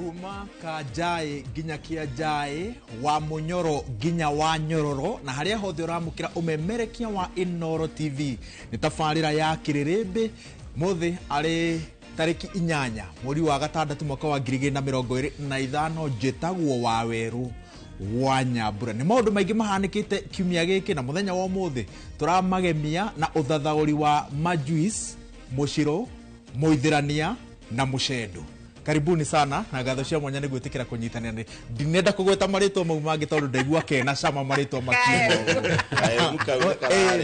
Kuma Kanjaĩ nginya Kĩanjaĩ, wa Mũnyoro nginya wa Nyororo, na harĩa hothe ũramũkĩra ũmemerekia wa Inooro TV nĩ tabarĩra ya Kĩrĩrĩmbĩ. Mũthĩ arĩ tarĩki 8 mweri wa 6 mwaka wa 2025. Njĩtagwo Wawerũ wa Nyambura. Nĩ maũndũ maingĩ mahanĩkĩte kiumia gĩkĩ, na mũthenya wa ũmũthĩ tũramagemia na ũthathaũri wa majuice, mũcirũ, mũithĩrania na mũcendo. Karibuni sana na ngatho cia mwanya nĩ gwĩtĩkĩra kũnyitanĩra. Nĩ ndinenda kũgweta marĩtwa mau mangĩ tondũ ndaigua kena cama marĩtwa makiuga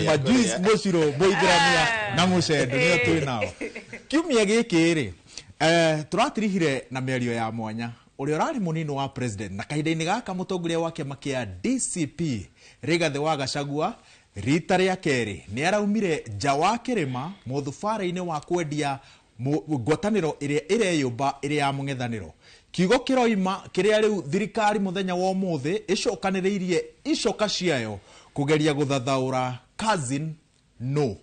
majuice, mũcirũ, mũithĩrania na mũcendo, nĩo twĩ nao kiumia gĩkĩ rĩ. Tũratirihire na mĩario ya mwanya ũrĩa ũrarĩ mũnini wa president na kahinda-inĩ gaka mũtongoria wa kĩama kĩa DCP Rigathĩ wa Gachagua. Rita rĩa kerĩ nĩ araumire nja wa kĩrĩma mũthubarĩ-inĩ wa kwendia ngwatanĩro ĩrĩa ĩreyũmba ĩrĩ ya mũng'ethanĩro. Kiugo kĩroima kĩrĩa rĩu thirikari mũthenya wa ũmũthĩ ĩcokanĩrĩirie icoka ciayo kũgeria gũthathaũra cousin no.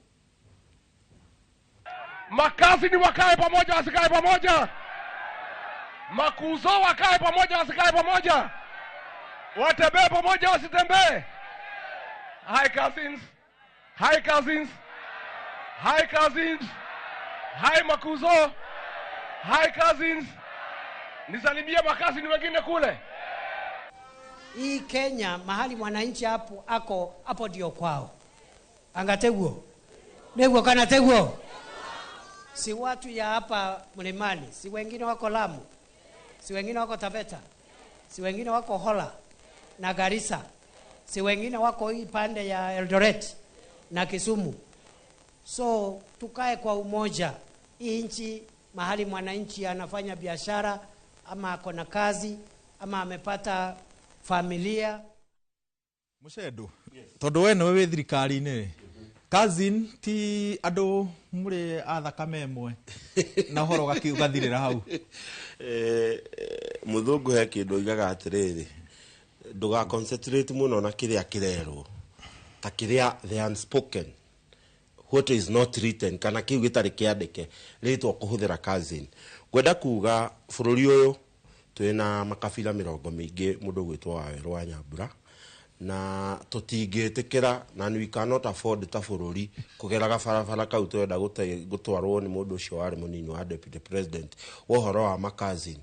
Macousin wakae pamoja, wasikae pamoja? Macuzo wakae pamoja, wasikae pamoja? Watembee pamoja, wasitembee? Hi cousins, hi cousins, hi cousins, hi macuzo, hi cousins. Nisalimie macousin wengine kule. Hii Kenya mahali mwananchi hapo ako hapo ndio kwao. Angateguo. Neguo kana teguo. Si watu ya hapa mlimani, si wengine wako Lamu, si wengine wako Taveta, si wengine wako Hola na Garissa, si wengine wako hii pande ya Eldoret na Kisumu. So tukae kwa umoja. Hii nchi mahali mwananchi anafanya biashara ama ako na kazi ama amepata familia. Mũcendo, tondũ we nĩwe wĩ thirikari-inĩ rĩ, cousin ti andũ mũrĩ a thakame ĩmwe na ũhoro ũgathirĩra hau? Mũthũngũ he kĩndũ oigaga atĩrĩrĩ, ndũga concentrate mũno na kĩrĩa kĩrerwo ta kĩrĩa the unspoken, what is not written, kana kĩu gĩtarĩ kĩandĩke rĩtwa kũhũthĩra cousin. Ngwenda kuga bũrũri ũyũ twĩna makabira mĩrongo mĩingĩ, mũndũ gwĩtwo Wawerũ wa Nyambura, na tũtingĩtĩkĩra na we cannot afford ta bũrũri kũgera gabarabara kau tũrenda gũtwarwo nĩ mũndũ ũcio warĩ mũnini wa deputy president wa ũhoro wa macousin.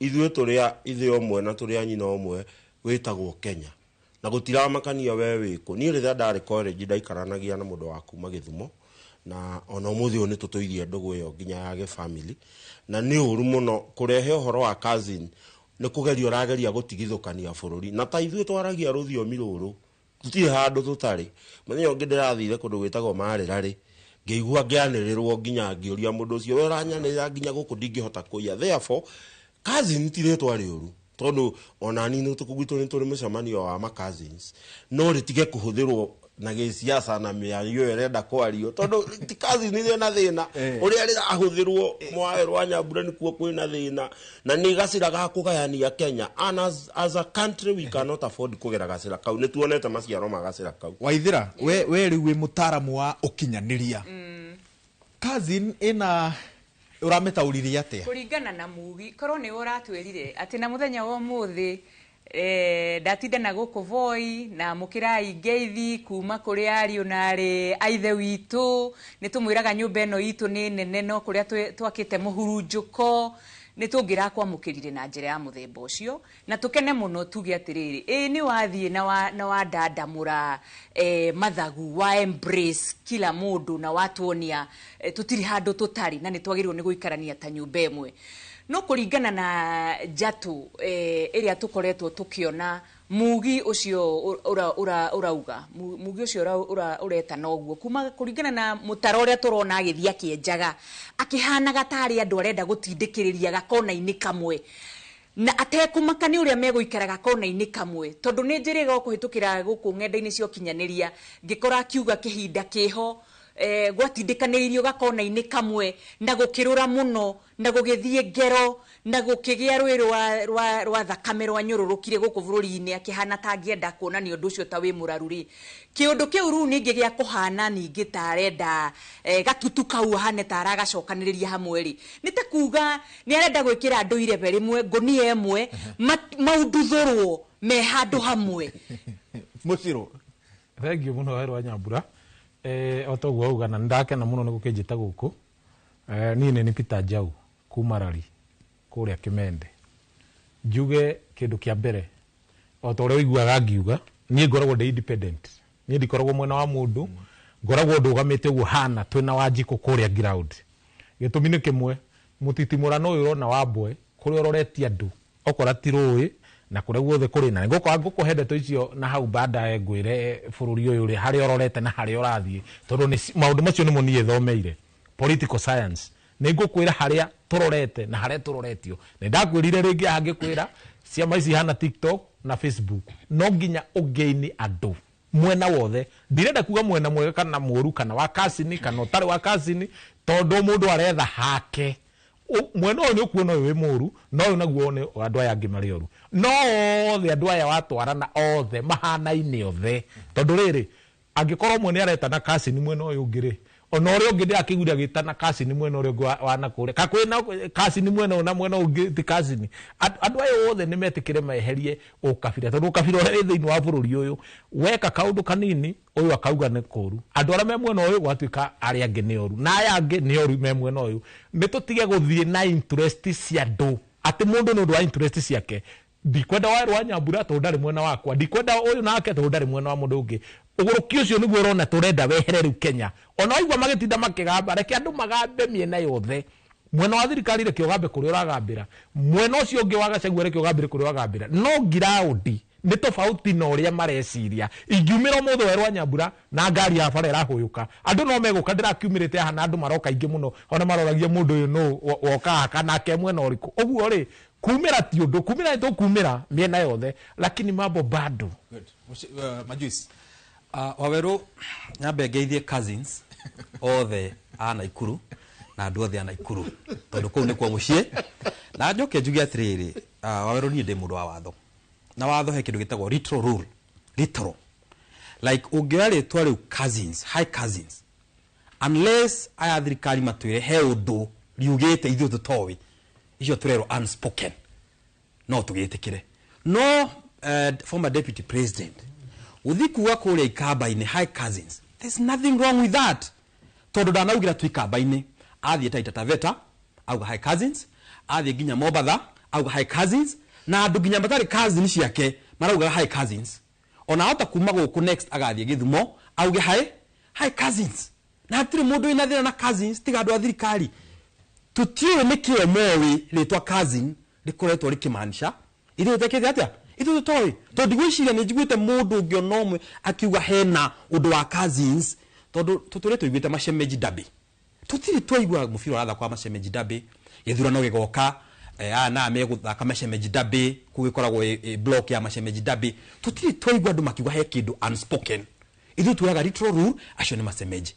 Ithuĩ tũrĩ a ithe ũmwe na tũrĩ a nyina ũmwe wĩtagwo Kenya, na gũtiramakania we wĩkũ. Niĩ rĩrĩa ndarĩ college ndaikaranagia na mũndũ wa kuma Gĩthumo, na ona ũmũthĩ ũyũ nĩ tũtũirie ndũgũ ĩyo nginya ya gĩbamĩrĩ, na nĩ ũru mũno kũrehe ũhoro wa cousin. Nĩ kũgeria ũrageria gũtigithũkania bũrũri, na ta ithuĩ twaragia rũthiomi rũrũ tũtirĩ handũ tũtarĩ. Mũthenya ũngĩ ndĩrathire kũndũ gwĩtagwo Marĩrarĩ, ngĩigua ngĩanĩrĩrwo nginya ngĩũria mũndũ ũcio, we ũranyanĩrĩra nginya gũkũ ndingĩhota kũiya. Therefore cousin ti rĩtwa rĩũru, tondũ ona niĩ gwitũ nĩ tũrĩ mũcemanio wa ma-cousins, no rĩtige kũhũthĩrwo na gĩciaca na mĩario ĩyo ĩrenda kwario, tondũ ti cousin rĩ na thĩna ũrĩa rĩrahũthĩrwo. Mwawerũ wa Nyambura, nĩkuo kwĩna thĩna na nĩ gacĩra ga kũgayania Kenya, and as a country we cannot afford kũgera gacĩra kau. Nĩ tuonete maciaro ma gacĩra kau. Waithĩra, we rĩu wĩ mũtaaramu wa ũkinyanĩria, cousin ĩna ũramĩtaũririe atĩa? Kũringana na mugi korwo nĩ ũratwĩrire atĩ na mũthenya wa ũmũthĩ ndatinda na gũkũ Voi na mũkĩrai ngeithi kuma kũrĩ ariũ na arĩ a ithe witũ. Nĩ tũmwĩraga nyũmba ĩno itũ nĩ nene, no kũrĩa twakĩte mũhurunjũko nĩ tũngĩrakwamũkĩrire na njĩra ya mũthemba ũcio na tũkene mũno, tuge atĩrĩrĩ, ĩĩ nĩ wathiĩ na wandandamũra mathagu wa embrace kila mũndũ na watuonia tũtirĩ handũ tũtarĩ na nĩ twagĩrĩirwo nĩ gũikarania ta nyũmba ĩmwe. No kũringana na njatũ ĩrĩa tũkoretwo tũkĩona mugi ũcio ũrauga mugi ũcio ũretana ũguo kuma kũringana na mũtaro ũrĩa tũrona agĩthiĩ akĩenjaga, akĩhanaga tarĩ andũ arenda gũtindĩkĩrĩria gakona-inĩ kamwe na atekũmaka nĩ ũrĩa megũikara gakona-inĩ kamwe, tondũ nĩ njĩrĩga kũhĩtũkĩra gũkũ ng'enda-inĩ cia ũkinyanĩria ngĩkora akiuga kĩhinda kĩho. Gwatindĩkanĩirio gakona-inĩ kamwe na gũkĩrũra mũno na gũgĩthiĩ ngero na gũkĩgĩa rũĩ rwa thakame rwanyũrũrũkire gũkũ bũrũri-inĩ, akĩhana ta angĩenda kuonania ũndũ ũcio ta wĩ mũraru rĩ, kĩũndũ kĩu rĩu ningĩ gĩa kũhana ningĩ ta arenda gatutu kau ahane ta aragacokanĩrĩria hamwe rĩ, nĩ ta kuga nĩ arenda gwĩkĩra andũ irebe rĩmwe, ngũnia ĩmwe, maunduthũrwo me handũ hamwe. Muciro. Thank you muno Werũ wa Nyambura. O toguo auga, na nĩndakena mũno nĩ gũkĩnjĩta gũkũ. Niĩ nĩ Peter Njau kuma Rari kũrĩa Kĩmende. Njuge kĩndũ kĩa mbere, o ta ũrĩa ũiguaga ngiuga, niĩ ngoragwo ndĩ independent, niĩ ndikoragwo mwena wa mũndũ, ngoragwo ndũgamĩte ũguo hana twĩna Wanjikũ kũrĩa ground. Gĩtũmi nĩ kĩmwe, mũtitimũrano ũyũ ũrona wa mbwe kũrĩa ũroretie andũ, okora ti rũĩ na kũrĩa guothe kũrĩ, na ngũkorwo ngũkũhe ndeto icio na hau baadaye ngwĩre bũrũri ũyũ rĩ harĩa ũrorete na harĩa ũrathiĩ, tondũ nĩ maũndũ macio nĩmo niĩ thomeire political science. Nĩ ngũkwĩra harĩa tũrorete na harĩa tũroretio. Nĩ ndakwĩrire rĩngĩ haha ngĩkwĩra ciama ici hana TikTok na Facebook, no nginya ũngĩini andũ mwena wothe. Ndirenda kuga mwena mwega kana mũru, kana wa kasini kana ũtarĩ wa kasini, tondũ mũndũ aretha hake. Mwena ũyũ nĩ ũkuona ũyũ wĩ mũru, no ũyũ naguo nĩ andũ aya angĩ marĩ oru, no othe andũ aya watwarana othe mahanaine othe, tondũ rĩrĩ angĩkorwo ũmwe nĩ aretana kasini mwena ũyũ ũngĩ rĩ, ona ũrĩa ũngĩ ndĩrakĩiguire agĩtana kasini mwena ũrĩa ũngĩ wa na kũrĩa, ka kwĩna kasini mwena ũyũ na mwena ũyũ ũngĩ ti kasini. Andũ aya othe nĩ metĩkĩre meherie ũkabira, tondũ ũkabira ũrĩa wĩ thĩinĩ wa bũrũri ũyũ, weka kaũndũ kanini ũyũ akauga nĩ kũru, andũ arĩa me mwena ũyũ gwatuĩka arĩa angĩ nĩ oru, na aya angĩ nĩ oru me mwena ũyũ. Nĩ tũtige gũthiĩ na interest cia andũ, atĩ mũndũ nĩ ũndũ wa interest ciake. Ndikwenda Werũ wa Nyambura tondũ ndarĩ mwena wakwa, ndikwenda ũyũ nake tondũ ndarĩ mwena wa mũndũ ũngĩ. Ũgũrũki ũcio nĩguo ũrona tũrenda wehere rĩu Kenya. Ona waigua magĩtinda makĩgamba, reke andũ magambe mĩena yothe. Mwena wa thirikari reke ũgambe kũrĩa ũragambĩra, mwena ũcio ũngĩ wa Gachagua reke ũgambĩre kũrĩa ũragambĩra. No ngiraũndi nĩ tofauti na ũrĩa mareciria. Ingiumĩra ũmũthĩ Werũ wa Nyambura na ngari ya bara ĩrahũyũka, andũ no megũka, ndĩrakiumĩrĩte haha na andũ maroka aingĩ mũno, ona maroragia mũndũ ũyũ nũ woka haha kana ake mwena ũrĩkũ. Ũguo rĩ, kumĩra ti ũndũ, kumĩra nĩ tũkumĩra mĩena yothe, lakini mambo bado. Good. Majuice. Waweru nyambe ngeithie cousins othe a Naikuru na andũ othe a Naikuru, tondũ kũu nĩkuo mũciĩ. Na njoke njuge atĩrĩrĩ, Waweru niĩ ndĩ mũndũ wa watho, na watho he kĩndũ gĩtagwo literal rule. Literal, like ũngĩoya rĩtwa rĩu cousins, hi cousins, unless aya thirikari matwĩre he ũndũ riugĩte ithuĩ tũtoĩ, icio tũrerwo unspoken, no tũgĩtĩkĩre. No former deputy president gũthiĩ kuga kũrĩa ikamba-inĩ hi cousins, there's nothing wrong with that, tondũ ndanaugĩra tu ikamba-inĩ, athiĩ Taita Taveta auga hi cousins, athiĩ nginya Mombatha auga hi cousins, na andũ nginya matarĩ cousin ciake maraugaga hi cousins. Ona ahota kuma gũkũ next agathiĩ Gĩthumo auge hi cousins, na hatirĩ mũndũ wĩna thĩna na cousins tiga andũ a thirikari. Tũtiũĩ nĩkĩo moĩ rĩtwa cousin rĩkoretwo rĩkĩmaanisha ithuĩ tũtekĩte atĩa, ithuĩ tũtoĩ, tondũ ndigwĩciria nĩ njiguĩte mũndũ ũngĩ ona ũmwe akiuga hena ũndũ wa cousins, tondũ tũtũrĩ tũiguĩte mashemeji derby, tũtirĩ twaigua mũbira ũrathakwo wa mashemeji derby, gĩthurano gĩgoka, aya na megũthaka mashemeji derby, kũu ĩkoragwo block ya mashemeji derby, tũtirĩ twaigua andũ makiuga he kĩndũ unspoken. Ithuĩ tuoyaga literal rule, acio nĩ mashemeji.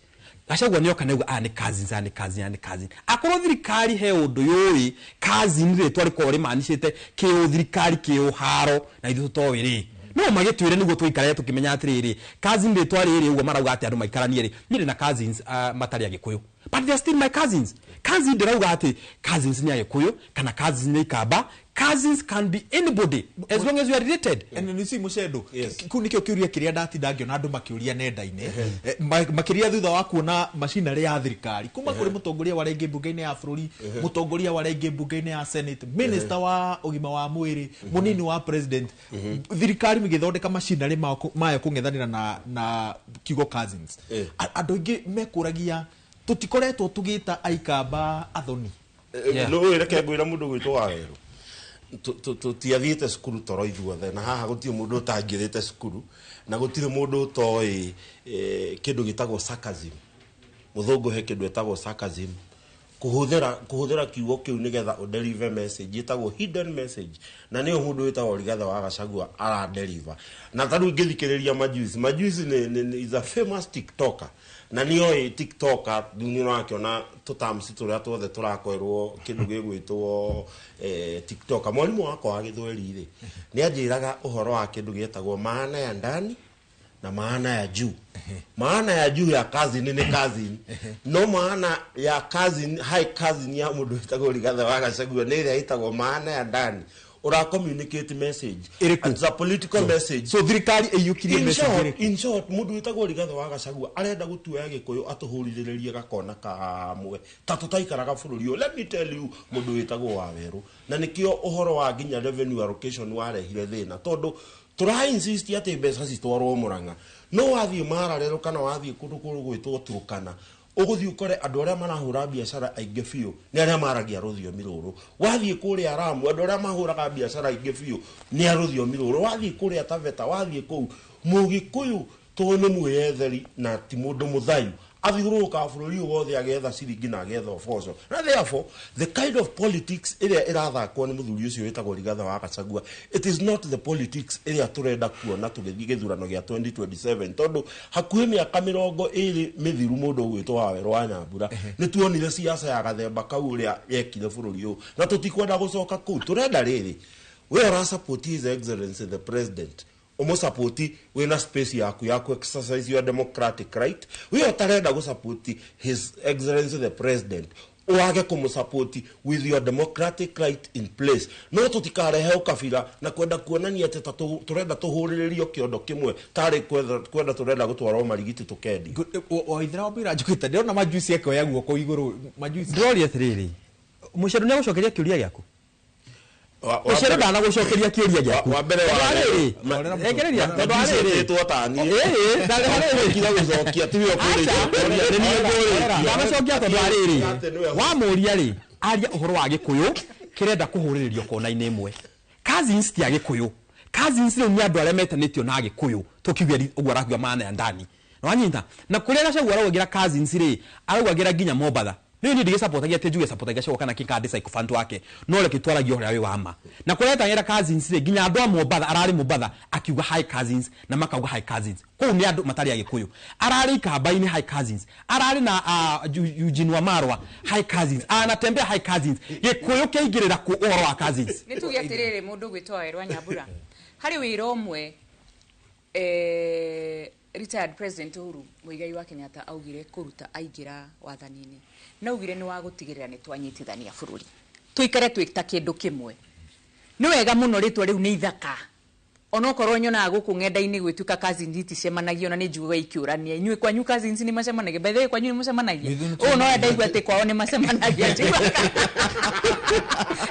Gachagua nĩoka nĩauga aya nĩ cousins, aya nĩ cousin, aya nĩ cousin. Akorwo thirikari he ũndũ yũĩ cousin rĩtwa rĩkoragwo rĩmanicĩte kĩũ thirikari kĩũ haro na ithuĩ tũtoĩ rĩ, no magĩtwĩre nĩguo tũikarage tũkĩmenya atĩrĩrĩ, cousin rĩtwa rĩrĩ ũguo marauga atĩ andũ maikaranie rĩ. Niĩ ndĩ na cousins matarĩ Agĩkũyũ, but they are still my cousins. Cousin ndĩrauga atĩ cousins nĩ Agĩkũyũ kana cousins nĩ Ikamba. Cousins can be anybody as long as you are related. And you see Muchendu, Yes. kuu nikio kiuria kiria ndatinda ngiona andu makiuria nenda-inĩ, makiria thutha wa kuona machinery ya thirikari kuma kuri mutongoria wa rĩngĩ mbunge-inĩ ya bũrũri, mutongoria wa rĩngĩ mbunge-inĩ ya Senate, minister wa ũgima wa mwĩrĩ, mũnini wa president, thirikari mĩgĩthondeka machinery mayo kũng'ethanĩra na kiugo cousins. Andũ aingĩ mekũragia tũtikoretwo tũgĩta aikamba athoni. No reke ngwĩra mũndũ gwitũ wa Werũ, tũtiathiĩte cukuru toro ithuothe, na haha gũtirĩ mũndũ ũtangĩthĩte cukuru, na gũtirĩ mũndũ ũtoĩ kĩndũ gĩtagwo sarcasm. Mũthũngũ he kĩndũ ĩtagwo sarcasm, kũhũthĩra kiugo kĩu nĩgetha ũdeliver message ĩtagwo hidden message, na nĩyo mũndũ wĩtagwo Rigathĩ wa Gachagua aradeliver. Na ta rĩu ingĩthikĩrĩria Majuice, Majuice is a famous TikToker, Na nĩoĩ TikToker rĩu nĩ ũrakĩona tũtamci tũrĩa tuothe tũrakwerwo kĩndũ gĩgwĩtwo TikToker. Mwarimũ wakwa wa gĩthweri rĩ, nĩ anjĩraga ũhoro wa kĩndũ gĩetagwo maana ya ndani na maana ya juu. Maana ya juu ya cousin nĩ cousin, no maana ya cousin, high cousin ya mũndũ wĩtagwo Rigathĩ wa Gachagua nĩ ĩrĩa ĩtagwo maana ya ndani. Ura communicate message. Ĩrĩkũ? It's a political message. So thirikari ĩiyũkirie In message short, ĩrĩkũ? in short, mũndũ wĩtagwo Rigathĩ wa Gachagua arenda gũtuoya Gĩkũyũ atũhũrithĩrĩrie gakona kamwe ta tũtaikaraga bũrũri ũyũ. Let me tell you, mũndũ wĩtagwo Wawerũ, na nĩkĩo ũhoro wa nginya revenue allocation warehire thĩna, tondũ tũra insist atĩ mbeca citwarwo Mũrang'a, no wathiĩ Mararero kana wathiĩ kũndũ kũgwĩtwo Turkana, ũgũthiĩ ũkore andũ arĩa marahũra biacara aingĩ biũ nĩ arĩa maragia rũthiomi rũrũ. Wathiĩ kũrĩa Ramu, andũ arĩa mahũraga biacara aingĩ biũ nĩ a rũthiomi rũrũ. Wathiĩ kũrĩa Taveta, wathiĩ kũu, Mũgĩkũyũ tondũ nĩ mwĩyetheri na ti mũndũ mũthayu, athiũrũrũkaga bũrũri ũyũ wothe agetha ciringi na agetha ũboco. Na therefore the kind of politics ĩrĩa ĩrathakwo nĩ mũthuri ũcio wĩtagwo Rigathĩ wa Gachagua, it is not the politics ĩrĩa tũrenda kuona tũgĩthiĩ gĩthurano gĩa 2027, tondũ hakuhĩ mĩaka 20 mĩthiru, mũndũ ũgwĩtwo Wawerũ wa Nyambura, nĩ tuonire siasa ya gathemba kau ũrĩa yekire bũrũri ũyũ, na tũtikwenda gũcoka kũu. Tũrenda rĩrĩ, we ũra support His Excellency the President, ũmũsapoti wĩna space yaku ya ku exercise your democratic right. We ũtarenda gũsapoti His Excellency the President, wage kũmũsapoti with your democratic right in place. No tũtikarehe ũkabira na kwenda kuonania atĩ ta tũrenda tũhũrĩrĩrio kĩondo kĩmwe, tarĩ kwenda tũrenda gũtwarwo marigiti tũkendio. Waithera wa mbira njũkĩte ndĩrona majuici akĩoya guoko igũrũ majuici. Ndĩroria atĩrĩrĩ, mũcero nĩ agũcokeria kĩũria gĩaku. Mũcero ndanagũcokeria kĩũria gĩaku. Wa mbere wa Tondũ arĩrĩ, rekereria, tondũ arĩrĩ. Ĩtwo tani. Ĩĩ, ndarĩ harĩrĩ. Kira gũcokia tiwe ũkũrĩtie. Aca, Nĩ niĩ ngũrĩtie. ndanacokia tondũ arĩrĩ, Atĩ nĩwe. wamũria rĩ, aria ũhoro wa Gĩkũyũ kĩrenda kũhũrĩrĩrio kona-inĩ ĩmwe. Cousins ti a Gĩkũyũ. Cousins rĩu nĩ andũ arĩa metanĩtio na Gĩkũyũ, tũkiuge ũguo arakiuga maana ya ndani. Nĩwanyita? Na kũrĩa Gachagua araugagĩra cousins rĩ, araugagĩra nginya Mombatha. Rĩu niĩ ndigĩcapotagia atĩ njuge capotagia Gachagua kana kĩ kana ndĩ sycophant wake, no reke twaragie ũrĩa wĩ wa ma. Na kũrĩa etagĩra cousins rĩ, nginya andũ a Mombatha, ararĩ Mombatha akiuga hi cousins na makauga hi cousins. Kũu nĩ andũ matarĩ a Gĩkũyũ. Ararĩ Ikamba-inĩ hi cousins. Ararĩ na Eugene Wamalwa hi cousins. Anatembea hi cousins. Gĩkũyũ kĩaingĩrĩra kũ ũhoro wa cousins? Nĩ tuge atĩrĩrĩ, mũndũ ũgwĩtwo Wawerũ wa Nyambura, harĩ wĩra ũmwe retired President Uhuru Muigai wa Kenyatta augire kũruta aingĩra wathani-inĩ, na augire nĩ wa gũtigĩrĩra nĩ twanyitithania bũrũri, tũikare twĩ ta kĩndũ kĩmwe. Nĩ wega mũno, rĩtwa rĩu nĩ ithaka, onokorwo nyonaga gũkũ ng'enda-inĩ gwĩtuĩka cousins iticemanagia, ona nĩ njugaga ikĩũrania, inyuĩ kwanyu cousins nĩ macemanagia? By the way, kwanyu nĩ mũcemanagia? Ithuĩ nĩ Ũũ no ndaigua atĩ kwao nĩ macemanagia.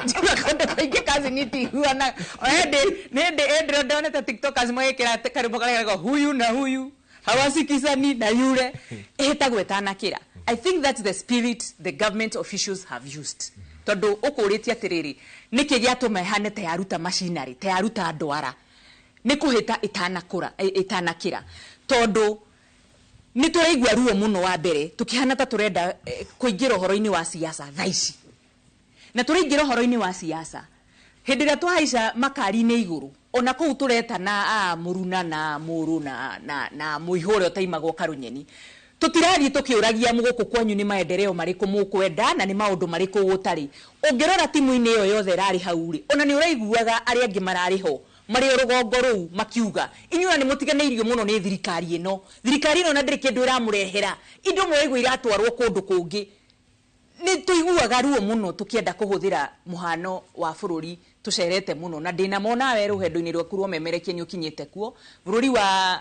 Njiguaga kũndũ kũingĩ cousin itiguanaga. O hĩndĩ nĩ hĩndĩ ĩndĩ ndonete TikTokers magĩkĩra karwĩmbo karĩa karauga huyu na huyu hawasikizani na yule ĩtagwo ĩtanakĩra. I think that's the spirit the government officials have used, tondũ ũkũrĩtie atĩrĩrĩ, nĩkĩ gĩatũma ĩhane ta yaruta machinery, ta yaruta ndwara, nĩ kũhĩta ĩtanakũra ĩtanakĩra, tondũ nĩ tũraigua ruo mũno. Wa mbere, tũkĩhana ta tũrenda kũingĩra ũhoro-inĩ wa siasa thaa ici, na tũraingĩra ũhoro-inĩ wa siasa hĩndĩ ĩrĩa twahaica makari-inĩ igũrũ, ona kũu tũretana a mũruna na mũrũ na mũihũ ũrĩa ũtaimagwo karunyeni. Tũtirathiĩ tũkĩũragia gũkũ kwanyu nĩ maendeleo marĩkũ mũkwenda na nĩ maũndũ marĩkũ gũtarĩ. Ũngĩrora timu-inĩ ĩyo yothe ĩrarĩ hau rĩ, ona nĩ ũraiguaga arĩa angĩ mararĩ ho marĩ o rũgongo rũu makiuga, inyuĩ ona nĩ mũtiganĩirio mũno nĩ thirikari ĩno, thirikari ĩno na ndĩrĩ kĩndũ ĩramũrehera, indo mũraigua iratwarwo kũndũ kũngĩ. Nĩ tũiguaga ruo mũno tũkĩenda kũhũthĩra mũhano wa bũrũri tũcerete mũno, na ndĩna mona we rũgendo-inĩ rwaku rwa memerekia nĩ ũkinyĩte kuo, bũrũri wa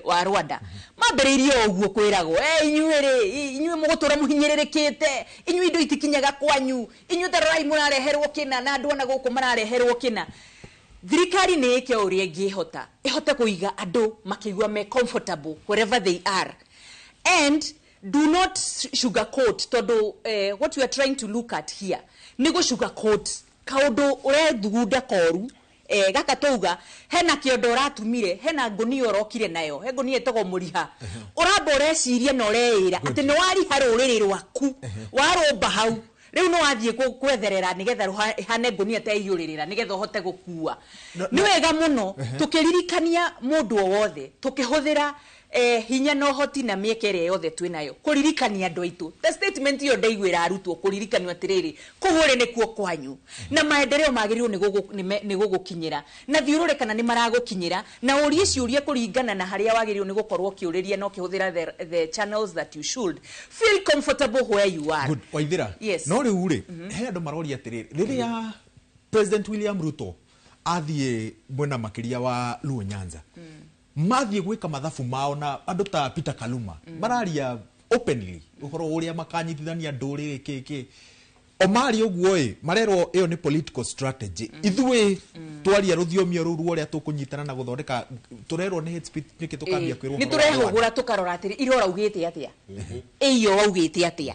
wa Rwanda. Mambĩrĩirie o ũguo kwĩragwo, inyuĩ rĩ, inyuĩ mũgũtũra mũhinyĩrĩrĩkĩte, inyuĩ indo itikinyaga kwanyu, inyuĩ ta rorai mũrareherwo kĩna na andũ ona gũkũ marareherwo kĩna. Thirikari nĩ ĩke ũrĩa ĩngĩhota ĩhote kũiga andũ makĩigua me comfortable wherever they are, and do not sugarcoat, tondũ what we are trying to look at here nĩ gũ sugarcoat kaũndũ ũrethugunda koru. Gaka tauga hena kĩondo ũratumire, hena ngũnia ũrokire nayo, he ngũnia ĩtagwo mũriha, ũramba ũreciria na ũreĩra atĩ nĩ wariha rũrĩrĩ rwaku, warũmba hau rĩu nĩ wathiĩ kwetherera nĩgetha ĩhane ngũnia ta ĩiyũrĩrĩra nĩgetha ũhote gũkua. Nĩ wega mũno tũkĩririkania mũndũ o wothe tũkĩhũthĩra Hinya na ũhoti na mĩeke ĩrĩa yothe twĩ nayo kũririkania andũ aitũ. Ta statement ĩyo ndaiguĩra arutwo kũririkanio atĩrĩrĩ, kũu ũrĩ nĩkuo kwanyu na maendeleo magĩrĩirwo nĩ gũgũkinyĩra, na thiĩ ũrore kana nĩ maragũkinyĩra, na ũrie ciũria kũringana na harĩa wagĩrĩirwo nĩ gũkorwo ũkĩũrĩria na ũkĩhũthĩra the channels that you should feel comfortable where you are. Good. Waithira. Yes. No rĩu rĩ, he andũ maroria atĩrĩrĩ, rĩrĩa President William Ruto athiĩ mwena makĩria wa Luo Nyanza, mathiĩ gwĩka mathabu mao na andũ ta Peter Kaluma, mararia openly ũhoro ũrĩa makanyitithania ndũrĩrĩ kĩ o mari ũguo ĩ, marerwo ĩyo nĩ political strategy. Ithuĩ twaria rũthiomi o rũu rwa ũrĩa tũkũnyitana na gũthondeka, tũrerwo nĩ hate speech. Nĩkĩ tũkambia kwĩrwo nĩ ũhoro wa Rwanda? Tũrehũgũra tũkarora atĩrĩ, irora augĩte atĩa, ĩyo waugĩte atĩa,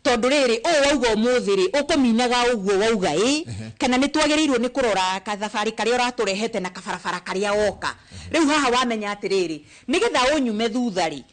tondũ rĩrĩ ũũ wauga ũmũthĩ rĩ, ũkũminaga ũguo wauga ĩ, kana nĩ twagĩrĩirwo nĩ kũrora kathabarĩ karĩa ũratũrehete na kabarabara karĩa woka rĩu haha. Wamenya atĩrĩrĩ, nĩgetha ũnyume thutha rĩ,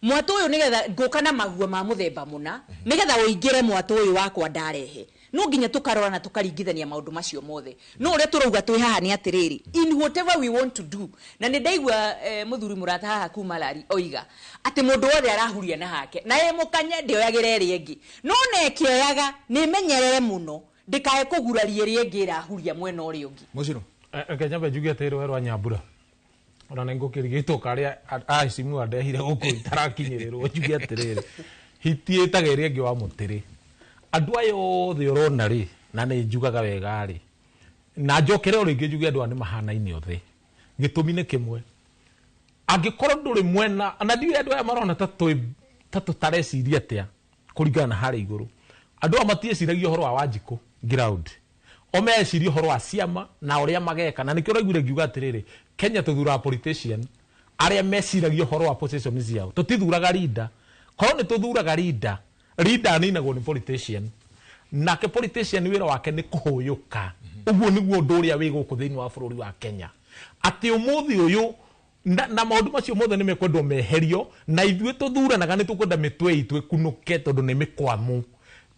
mwatũ ũyũ, nĩgetha ngũka na maguo ma mũthemba mũna, nĩgetha ũingĩre mwatũ ũyũ wakwa ndarehe, no nginya tũkarora na tũkaringithania maũndũ macio mothe. No ũrĩa tũrauga twĩ haha nĩ atĩrĩrĩ, in whatever we want to do, na nĩ ndaigua mũthuri mũrata haha kuma Lari oiga atĩ mũndũ wothe arahuria na hake na ĩ mũkanye ndĩoyagĩra ĩrĩa ĩngĩ, no na ĩkĩoyaga nĩ menyerere mũno ndĩkae kũguraria ĩrĩa ĩngĩ ĩrahuria mwena ũrĩa ũngĩ. Mũciro. Reke nyambe njuge atĩ rũĩ rwa Nyambura ona nĩ ngũkĩrigĩtwo karĩa aheshimiwa ndehire gũkũ itarakinyĩrĩrwo. Njuge atĩrĩrĩ, hiti ĩtaga ĩrĩa ĩngĩ wa mũtĩrĩ. Andũ aya othe ũrona rĩ, na nĩ njugaga wega rĩ, na njokere o rĩngĩ njuge andũ aya nĩ mahanaine othe. Gĩtũmi nĩ kĩmwe, angĩkorwo ndũrĩ mwena na ndiũĩ andũ aya marona ta twĩ ta tũtareciria atĩa kũringana na harĩa igũrũ. Andũ aya matieciragia ũhoro wa Wanjikũ ground, o meciria ũhoro wa ciama na ũrĩa mageka, na nĩkĩo ũraiguire ngiuga atĩrĩrĩ, Kenya tũthuraga politician arĩa meciragia ũhoro wa position ciao. Tũtithuraga leader. Korwo nĩ tũthuraga leader, leader aninagwo nĩ politician, nake politician wĩra wake nĩ kũhũyũka. Ũguo nĩguo ũndũ ũrĩa wĩ gũkũ thĩinĩ wa bũrũri wa Kenya, atĩ ũmũthĩ ũyũ na maũndũ macio mothe nĩ mekwendwo meherio, na ithuĩ tũthuranaga nĩ tũkwenda mĩtwe itũ ĩkunũke, tondũ nĩ mĩkwamu,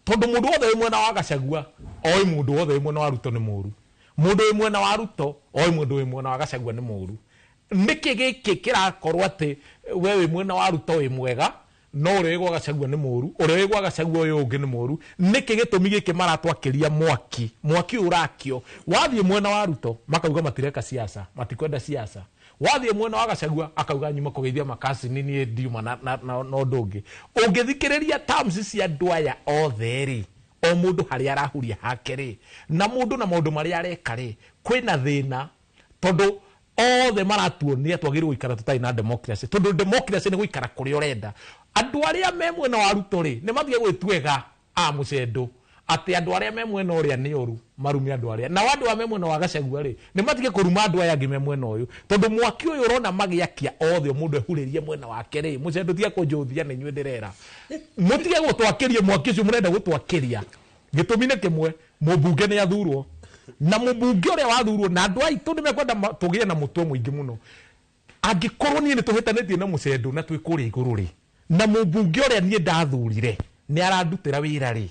tondũ mũndũ wothe wĩ mwena wa Gachagua oĩ mũndũ wothe wĩ mwena wa Ruto nĩ mũru, mũndũ wĩ mwena wa Ruto oĩ mũndũ wĩ mwena wa Gachagua nĩ mũru. Nĩkĩ gĩkĩ kĩrakorwo atĩ we wĩ mwena wa Ruto wĩ mwega, no ũrĩa wĩ gwa Gachagua nĩ mũru, ũrĩa wĩ gwa Gachagua ũyũ ũngĩ nĩ mũru? Nĩkĩ gĩtũmi gĩkĩ maratwakĩria mwaki? Mwaki ũyũ ũrakio, wathiĩ mwena wa Ruto makauga matireka siasa, matikwenda siasa. Wathiĩ mwena wa Gachagua akauga nyuma kũgeithia makasini, niĩ ndiuma na ũndũ ũngĩ. Ũngĩthikĩrĩria terms cia andũ aya othe rĩ, o mũndũ harĩa arahuria hake rĩ, na mũndũ na maũndũ marĩa areka rĩ, kwĩna thĩna, tondũ othe maratuonia twagĩrĩirwo gũikara tũtarĩ na democracy, tondũ democracy nĩ gũikara kũrĩa ũrenda. Andũ arĩa me mwena wa Ruto rĩ, nĩ matige gwĩtuĩga a mũcendo atĩ andũ arĩa me mwena ũrĩa nĩ ũru, marume andũ arĩa, nao andũ arĩa me mwena wa Gachagua rĩ, nĩ matige kũruma andũ aya angĩ me mwena ũyũ, tondũ mwaki ũyũ ũrona magĩakia othe, o mũndũ ehurĩrie mwena wake rĩ. Mũcendo, tiga kũnjũthia, nĩ inyuĩ ndĩrera mũtige gũtwakĩria mwaki ũcio mũrenda gũtwakĩria. Gĩtũmi nĩ kĩmwe, mũmbunge nĩ athurwo, na mũmbunge ũrĩa wathurwo na andũ aitũ nĩ mekwenda tũgĩe na mũtwe mũingĩ mũno. Angĩkorwo niĩ nĩ tũhĩtanĩtie na mũcendo na twĩ kũrĩa igũrũ rĩ, na mũmbunge ũrĩa niĩ ndathurire nĩ arandutĩra wĩra rĩ,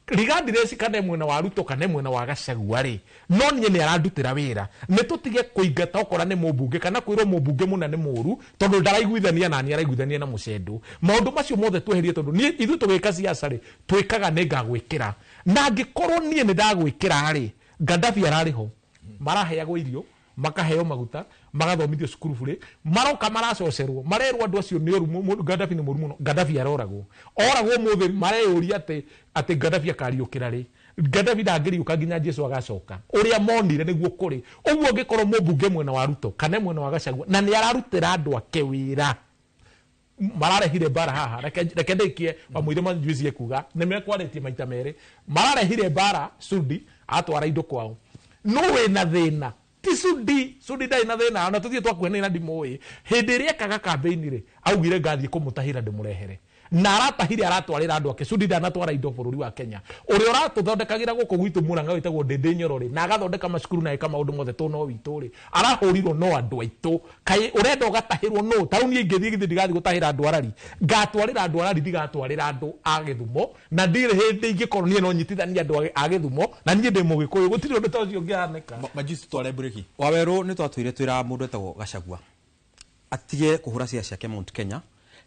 regardless kana e mwena wa Ruto kana e mwena wa Gachagua rĩ, no niĩ nĩ arandutĩra wĩra, nĩ tũtige kũingata okora nĩ mũmbunge kana kwĩrwo mũmbunge mũna nĩ mũru tondũ ndaraiguithania na niĩ, araiguithania na mũcendo. Maũndũ macio mothe tweherie, tondũ niĩ ithuĩ tũgĩka siasa rĩ, twĩkaga nĩ ngagwĩkĩra, na angĩkorwo niĩ nĩ ndagwĩkĩra rĩ, Gaddafi ararĩ ho, maraheagwo irio, makaheo maguta, magathomithio cukuru bure, maroka maracocerwo, marerwo andũ acio nĩ oru, Gaddafi nĩ mũru mũno. Gaddafi aroragwo, oragwo mũthĩ, mareyũria atĩ Gaddafi akariũkĩra rĩ. Gaddafi ndangĩriũka nginya Jesu agacoka. Ũrĩa monire nĩguo kũrĩ ũguo. Ũngĩkorwo mũmbunge mwena wa Ruto kana mwena wa Gachagua na nĩ ararutĩra andũ ake wĩra, mararehire mbara haha. Reke ndĩkie wamũire majuici kuga nĩ mekwarĩtie maita merĩ, mararehire mbara. Sudi atwara indo kwao, no wĩna thĩna ti Sudi. Sudi ndarĩ na thĩna, ona tũthiĩ twakuhanĩria na ndimũĩ. Hĩndĩ ĩrĩa ekaga campaign rĩ, augire ngathiĩ kũmũtahĩra ndĩmũrehere, na aratahire aratwarĩra andũ ake. Sudi ndanatwara indo bũrũri wa Kenya. Ũrĩa ũratũthondekagĩra gũkũ gwitũ Murang'a wĩtagwo Ndĩndĩ Nyoro rĩ, na agathondeka macukuru na eka maũndũ mothe tũ no witũ rĩ, arahũrirwo no andũ aitũ. Kaĩ ũrenda ũgatahĩrwo nũ? Ta rĩu niĩ ingĩthiĩ, githĩ ndigathiĩ gũtahĩra andũ arari? Ngatwarĩra andũ arari, ndigatwarĩra andũ a Gĩthumo, na ndirĩ hĩndĩ ingĩkorwo niĩ no nyitithanie andũ a Gĩthumo, na niĩ ndĩ Mũgĩkũyũ. Gũtirĩ ũndũ ta ũcio ũngĩhanĩka. Majuici, tware mburĩki. Wawerũ, nĩ twatũire twĩra mũndũ etagwo Gachagua. Atige kũhũra cia ciake Mount Kenya,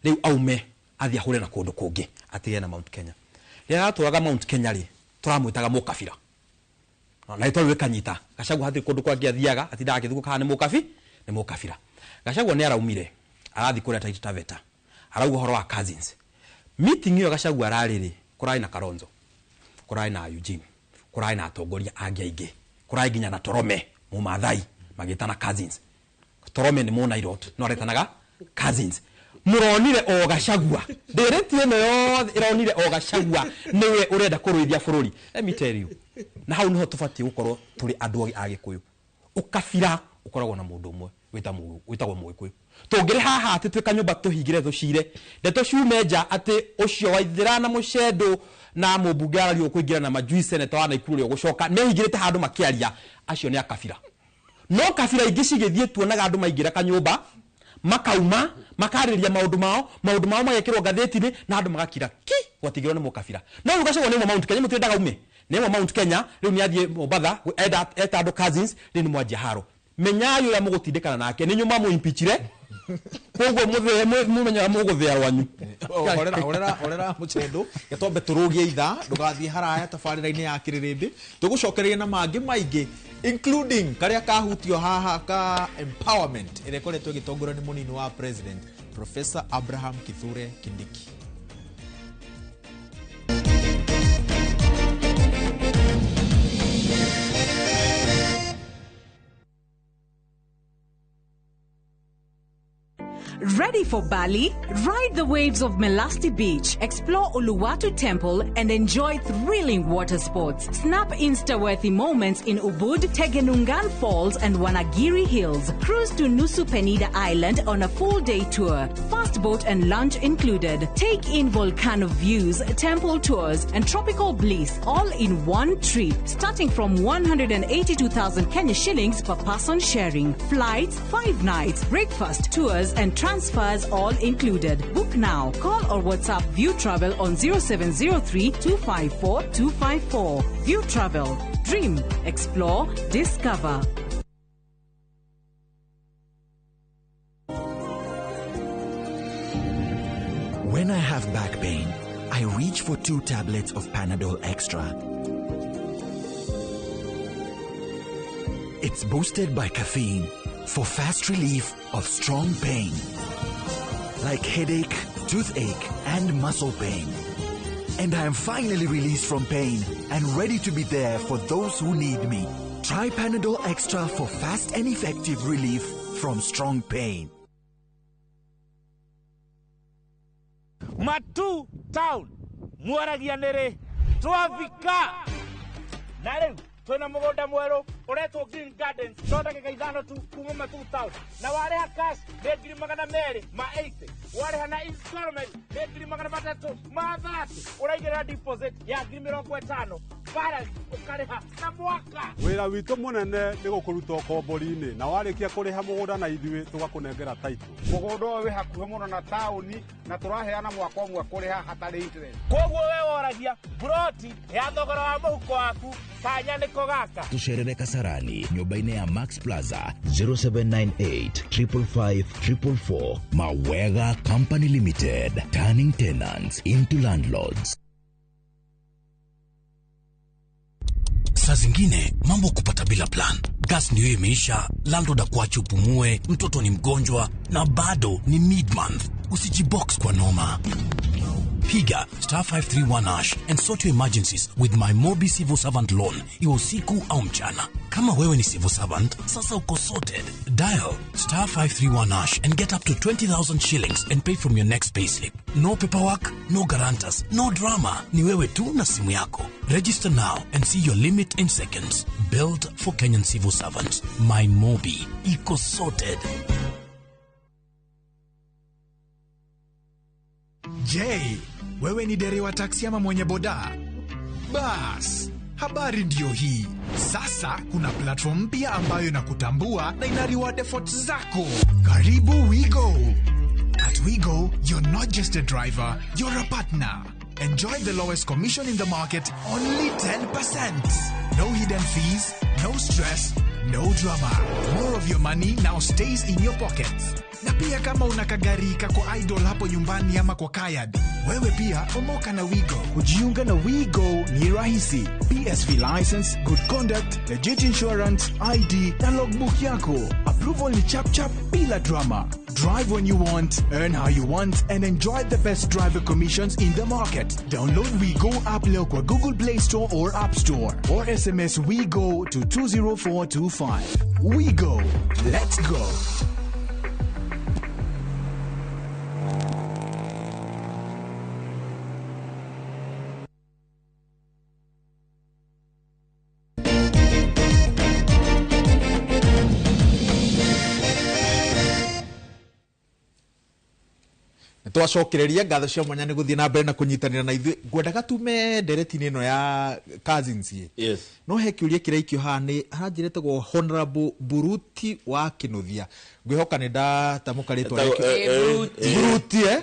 rĩu aume athiĩ ahũre na kũndũ kũngĩ, atige na Mount Kenya. Rĩrĩa aratũraga Mount Kenya rĩ, tũramwĩtaga mũkabira. Na rĩtwa rĩu rĩkanyita. Gachagua hatirĩ kũndũ kwangĩ athiaga, atindaga agĩthugũka haha nĩ mũkabi, nĩ mũkabira. Gachagua nĩ araumire, arathiĩ kũrĩa Taita Taveta, arauga ũhoro wa cousins. Meeting ĩyo Gachagua ararĩ rĩ, kũrarĩ na Kalonzo, kũrarĩ na Eugene, kũrarĩ na atongoria angĩ aingĩ, kũrarĩ nginya na Torome Mũmathai, magĩtana cousins. Torome nĩ Mũnairot, no aretanaga cousins. Mũronire o Gachagua, ndĩrĩti ĩno yothe ĩronire o Gachagua nĩwe ũrenda kũrũithia bũrũri. Let me tell you, na hau nĩho tũbatiĩ gũkorwo tũrĩ andũ a Gĩkũyũ. Ũkabira ũkoragwo na mũndũ ũmwe wĩtagwo Mũgĩkũyũ. Tũngĩrĩ haha atĩ twĩ kanyũmba tũhingĩre tũcire, ndeto ciume nja atĩ ũcio Waithĩra na Mũcendũ na mũmbunge arario ũkũingĩra na Majui senator wa Naikuru ũrĩa ũgũcoka mehingĩrĩte handũ makĩaria, acio nĩ akabira. No kabira ingĩ cigĩthiĩ tuonaga andũ maingĩra kanyũmba makauma makarĩria maũndũ mao, maũndũ mao magekĩrwo ngathĩti-inĩ na andũ magakira ki, gwatigĩrwo nĩ mũkabira. No rĩu Gachagua nĩ Mount Kenya, mũtiendaga ume nĩ Mount Kenya, rĩu nĩ athiĩ Mombatha, eta andũ cousins, rĩu nĩ mwanjia haro. Menyai ũrĩa mũgũtindĩkana nake, nĩ nyuma mũimpichire, koguo mũmenyaga mũgũthĩa rwanyu. Horera, horera, horera Mũcendo, getwambe tũrũgie ithaa, ndũgathiĩ haraya tabarĩra-inĩ ya Kĩrĩrĩmbĩ. Tũgũcokereria na mangĩ maingĩ, including karĩa kahutio haha ka empowerment ĩrĩa ĩkoretwo ĩgĩtongorio nĩ mũnini wa president Professor Abraham Kithure Kindiki. Ready for Bali? Ride the waves of Melasti Beach, explore Uluwatu Temple, and enjoy thrilling water sports. Snap Insta-worthy moments in Ubud, Tegenungan Falls, and Wanagiri Hills. Cruise to Nusa Penida Island on a full-day tour. Fast boat and lunch included. Take in volcano views, temple tours, and tropical bliss all in one trip, starting from 182,000 Kenya shillings per person sharing. Flights, 5 nights, breakfast, tours, and transfers all included. Book now. Call or WhatsApp View Travel on 0703 254 254. View Travel. Dream, explore, discover. When I have back pain, I reach for 2 tablets of Panadol Extra. It's boosted by caffeine for fast relief of strong pain, like headache, toothache, and muscle pain. And I am finally released from pain and ready to be there for those who need me. Try Panadol Extra for fast and effective relief from strong pain. Matu Town, mwaragia nĩrĩ twavika na rĩu twĩna mũgũnda mwerũ ũretwo Green Gardens no ndagĩka 5 tu kuma Matu Town, na warĩha cash nĩ 280,000, warĩha na installment nĩ 330,000, ũraigĩrĩra deposit ya 50,000, balance ũkarĩha na mwaka. Wĩra witũ mũnene nĩ gũkũruta ũkombori-inĩ, na warĩkia kũrĩha mũgũnda na ithuĩ tũgakũnengera title. Mũgũnda ũyũ wĩ hakuhĩ mũno na taũni na tũraheana mwaka ũmwe kũrĩha hatarĩ interest. Koguo we woragia broti ya thogora wa mũhuko waku kanya nĩko gaka. Tũcerere Kasarani nyũmba-inĩ ya Max Plaza 0798 555 444. Mawega Company Limited, turning tenants into landlords. Saa zingine mambo kupata bila plan. Gas ndio imeisha, landlord akuache upumue, mtoto ni mgonjwa na bado ni mid-month. Usijibox kwa noma. Piga star 531 hash and sort your emergencies with my Mobi Civil Servant Loan, iwe usiku au mchana. Kama wewe ni civil servant, sasa uko sorted. Dial star 531 hash and get up to 20,000 shillings and pay from your next payslip. No paperwork, no guarantors, no drama. Ni wewe tu na simu yako. Register now and see your limit in seconds. Built for Kenyan civil servants. My Mobi. Iko sorted. Je, wewe ni dereva taksi ama mwenye boda? Bas, habari ndiyo hii. Sasa kuna platform mpya ambayo inakutambua na ina reward efforts zako. Karibu WeGo. At WeGo, you're not just a driver, you're a partner. Enjoy the lowest commission in the market, only 10%. No hidden fees, no stress, no drama. More of your money now stays in your pockets. Na pia kama una kagari kako idle hapo nyumbani ama kwa kayad, wewe pia omoka na Wigo. Kujiunga na Wigo ni rahisi. PSV license, good conduct, legit insurance, ID na logbook yako. Approval ni chap chap bila drama. Drive when you want, earn how you want, and enjoy the best driver commissions in the market. Download WeGo app leo kwa Google Play Store or App Store, or SMS WeGo to 20425. WeGo. Let's go. Twacokereria ngatho cia mwanya nĩ gũthiĩ na mbere na kũnyitanĩra na ithuĩ. Ngwendaga tume ndereti-inĩ ĩno ya cousins ĩ. Yes. No he kĩũria kĩraikio haha nĩ haranjĩrĩtagwo Honorable Buruti wa Kĩnuthia. Ngwĩhoka nĩ ndatamũka rĩtwa rĩake. Buruti eh.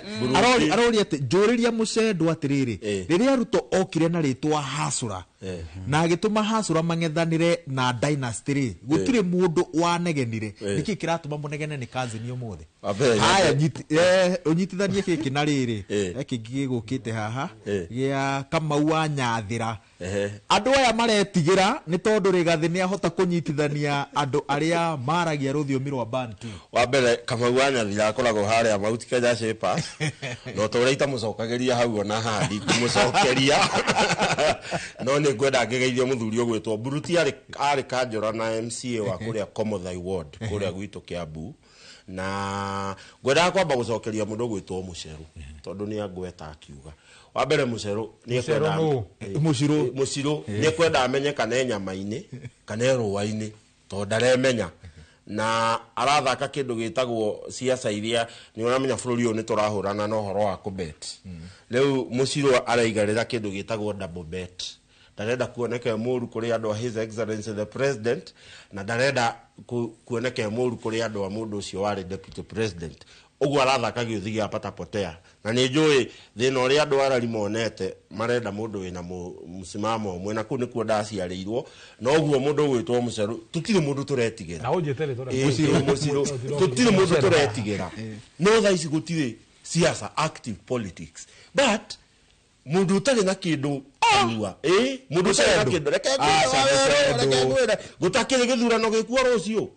Aroria atĩ njũrĩria Mũcendwa atĩrĩrĩ, rĩrĩa Ruto okire na rĩtwa Hasura na agĩtũma Hasura mang'ethanĩre na Dynasty rĩ, gũtirĩ mũndũ wanegenire. Nĩkĩ kĩratũma mũnegene nĩ cousin ũmũthĩ? Haya, ũnyitithanie gĩkĩ na rĩrĩ gĩkĩ gĩgũkĩte haha gĩa Kamau wa Nyathĩra. Andũ aya maretigĩra nĩ tondũ Rigathĩ nĩ ahota kũnyitithania andũ arĩa maragia rũthiomi rwa Bantu. Wa mbere Kamau wa Nyathĩra akoragwo harĩa Mount Kenya Shapers, no ta ũrĩa itamũcokagĩria hau ona haha ndikũmũcokeria. No nĩ ngwenda ngĩgeithio mũthuri ũgwĩtwo Buruti, arĩ kanjũra na MCA wa kũrĩa Komothai Ward kũrĩa gwitũ Kiambu. Na ngwendaga kwamba gũcokeria mũndũ ũgwĩtwo Mũcerũ tondũ nĩ angweta akiuga. Wa mbere Mũcerũ nĩ ekwenda Mũcirũ nĩ ekwenda amenye kana e nyama-inĩ kana e rũa-inĩ tondũ ndaremenya. Na arathaka kĩndũ gĩtagwo siasa iria nĩ ũramenya bũrũri ũyũ nĩ tũrahũrana na ũhoro wa kũbet. Rĩu Mũcirũ araigarĩra kĩndũ gĩtagwo double bet. Ndarenda kuoneka e mũru kũrĩ andũ a His Excellency the President, na ndarenda kuoneka e mũru kũrĩ andũ a mũndũ ũcio warĩ Deputy President. Ũguo arathaka gĩũthi gĩa patapotea. Na nĩ njũĩ thĩna ũrĩa andũ arari monete marenda mũndũ wĩna mũsimamo ũmwe, na kũu nĩkuo ndaciarĩirwo. Na ũguo mũndũ ũgwĩtwo Mũcerũ tũtirĩ mũndũ tũretigĩra. Na ũnjĩte rĩtwa rĩa Mũcirũ tũtirĩ mũndũ tũretigĩra. No thaa ici gũtirĩ siasa, active politics. But mũndũ ũtarĩ na kĩndũ kanua, mũndũ ũtarĩ na kĩndũ, reke ngwĩre, gũtakĩrĩ gĩthurano gĩkuo rũciũ.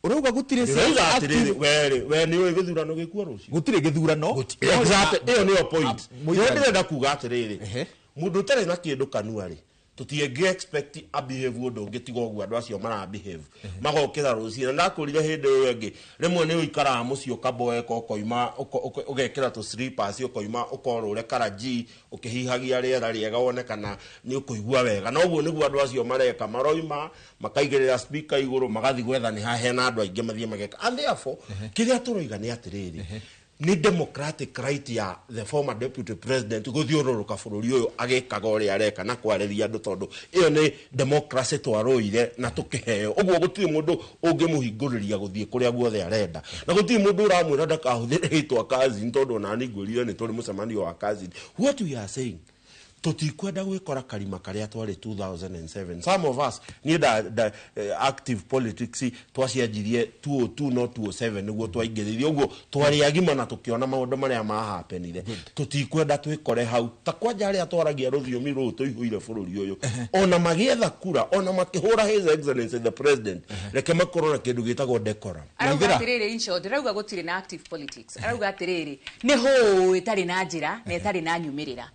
Ũrauga gũtirĩ siasa active. We nĩ ũĩ gĩthurano gĩkuo rũciũ? Gũtirĩ gĩthurano. Exactly, ĩyo nĩyo point. Nĩyo ndĩrenda kuga atĩrĩrĩ, mũndũ ũtarĩ na kĩndũ kanua rĩ, tũtingĩ expect a behave ũndũ ũngĩ tiga ũguo andũ acio mara behave. Magokĩra rũciũ. Na ndakũrire hĩndĩ ĩyo ĩngĩ, rĩmwe nĩ ũikaraga mũciĩ ũkaboeka, ũkoima, ũgekĩra tũ slippers, ũkoima, ũkorũre karaji, ũkĩhihagia rĩera rĩega wone kana nĩ ũkũigua wega. Na ũguo nĩguo andũ acio mareka, maroima, makaigĩrĩra speaker igũrũ, magathiĩ gwetha nĩ ha hena andũ aingĩ mathiĩ mageka. And therefore, kĩrĩa tũroiga nĩ atĩrĩrĩ, ni democratic right ya the former deputy president gũthiũrũrũka bũrũri ũyũ agĩkaga ũrĩa areka na kwarĩria andũ, tondũ ĩyo nĩ democracy twarũire na tũkĩheo. Ũguo gũtirĩ mũndũ ũngĩmũhingũrĩria gũthiĩ kũrĩa guothe arenda, na gũtirĩ mũndũ ũramwĩra ndakahũthĩre rĩtwa cousin, tondũ ona niĩ ngwĩrire nĩ tũrĩ mũcemanio wa cousin. What we are saying, tũtikwenda gwĩkora karima karĩa twarĩ 2007. Some of us niĩ active politics twacianjirie 2002 no 2007 nĩguo twaingĩrĩrie, ũguo twarĩ agima na tũkĩona maũndũ marĩa mahapenire. Tũtikwenda twĩkore hau ta kwanja arĩa twaragia rũthiomi rũrũ tũihũire bũrũri ũyũ, ona magĩetha kura, ona makĩhũra His Excellency the President, reke makorwo na kĩndũ gĩtagwo decorum. Arauga atĩrĩrĩ, in short, arauga gũtirĩ na active politics. Arauga atĩrĩrĩ, nĩ hũũ ĩtarĩ na njĩra na ĩtarĩ na nyumĩrĩra,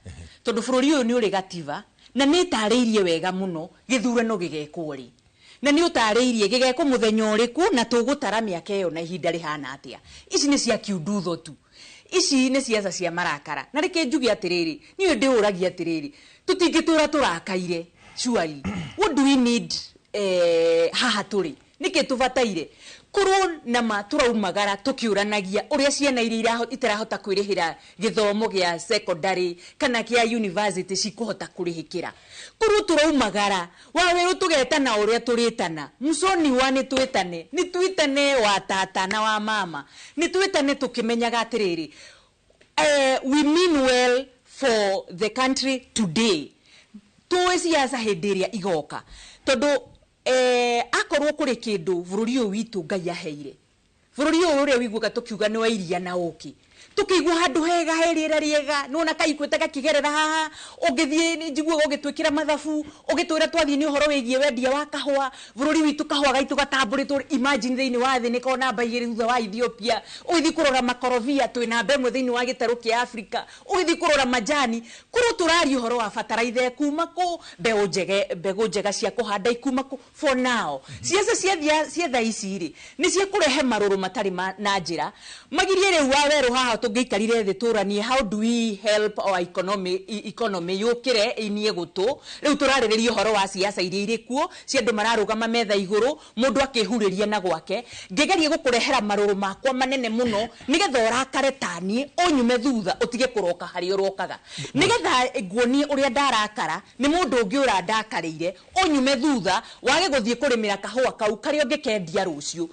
tondũ bũrũri ũyũ nĩ ũrĩ gatiba na nĩ ĩtarĩirie wega mũno gĩthurano gĩgekwo rĩ, na nĩ ũtarĩirie gĩgekwo mũthenya ũrĩkũ na tũgũtara mĩaka ĩyo na ihinda rĩhana atĩa. Ici nĩ cia kiundutho tu, ici nĩ ciaca cia marakara. Na reke njuge atĩrĩrĩ, niĩ ndĩũragia atĩrĩrĩ, tũtingĩtũra tũrakaire surely. What do we need haha tũrĩ? Nĩkĩ tũbataire korwo na ma tũraumagara tũkĩũranagia ũrĩa ciana iria itarahota kwĩrĩhĩra gĩthomo gĩa secondary kana kĩa university cikũhota kũrĩhĩkĩra. Korwo tũraumagara wawerũ tũgetana ũrĩa tũrĩtana, mũconi wa nĩ twĩtane, nĩ twĩtane wa tata na wa mama, nĩ twĩtane tũkĩmenyaga atĩrĩrĩ, we mean well for the country today. Tũĩ siasa hĩndĩ ĩrĩa igoka, tondũ Akorwo kũrĩ kĩndũ bũrũri ũyũ witũ Ngai aheire, bũrũri ũyũ ũrĩa wiguaga tũkiuga nĩ wa iria na ũkĩ, tukigua handu hega he rĩera rĩega, nona kaikweta gakigerera haha, ũngĩthiĩ nĩ njiguaga ũgĩtwĩkĩra mathabu, ũgĩtwĩra twathiĩ nĩ ũhoro wĩgiĩ wendia wa kahũa, bũrũri witũ kahũa gaitũ gatambũrĩtwo, imagine thĩinĩ wa thĩ nĩko namba 2 thutha wa Ethiopia, ũgĩthiĩ kũrora makorobia twĩ namba 1 thĩinĩ wa gĩtarũ kĩa Afrika, ũgĩthiĩ kũrora majani, kũrwo tũraria ũhoro wa bataraitha kuma kũ, mbegũ njega cia kũhanda ikuma kũ. For now ciaca cia thaa ici rĩ nĩ cia kũrehe marũrũ matarĩ na njĩra magirie. Rĩu wa werũ haha tũngĩikarire thĩ tũranie how do we help our economy yũkĩre inie gũtũ. Rĩu tũrarĩrĩria ũhoro wa siasa iria irĩ kuo cia andũ mararũgama metha igũrũ, mũndũ akĩhurĩria na gwake. Ngĩgerie gũkũrehera marũrũ makwa manene mũno nĩgetha ũrakare taniĩ, ũnyume thutha ũtige kũroka harĩa ũrokaga, nĩgetha nguonie ũrĩa ndarakara nĩ mũndũ ũngĩ ũrandakarĩire, ũnyume thutha wage gũthiĩ kũrĩmĩra kahũa kau karĩa ũngĩkendia rũciũ,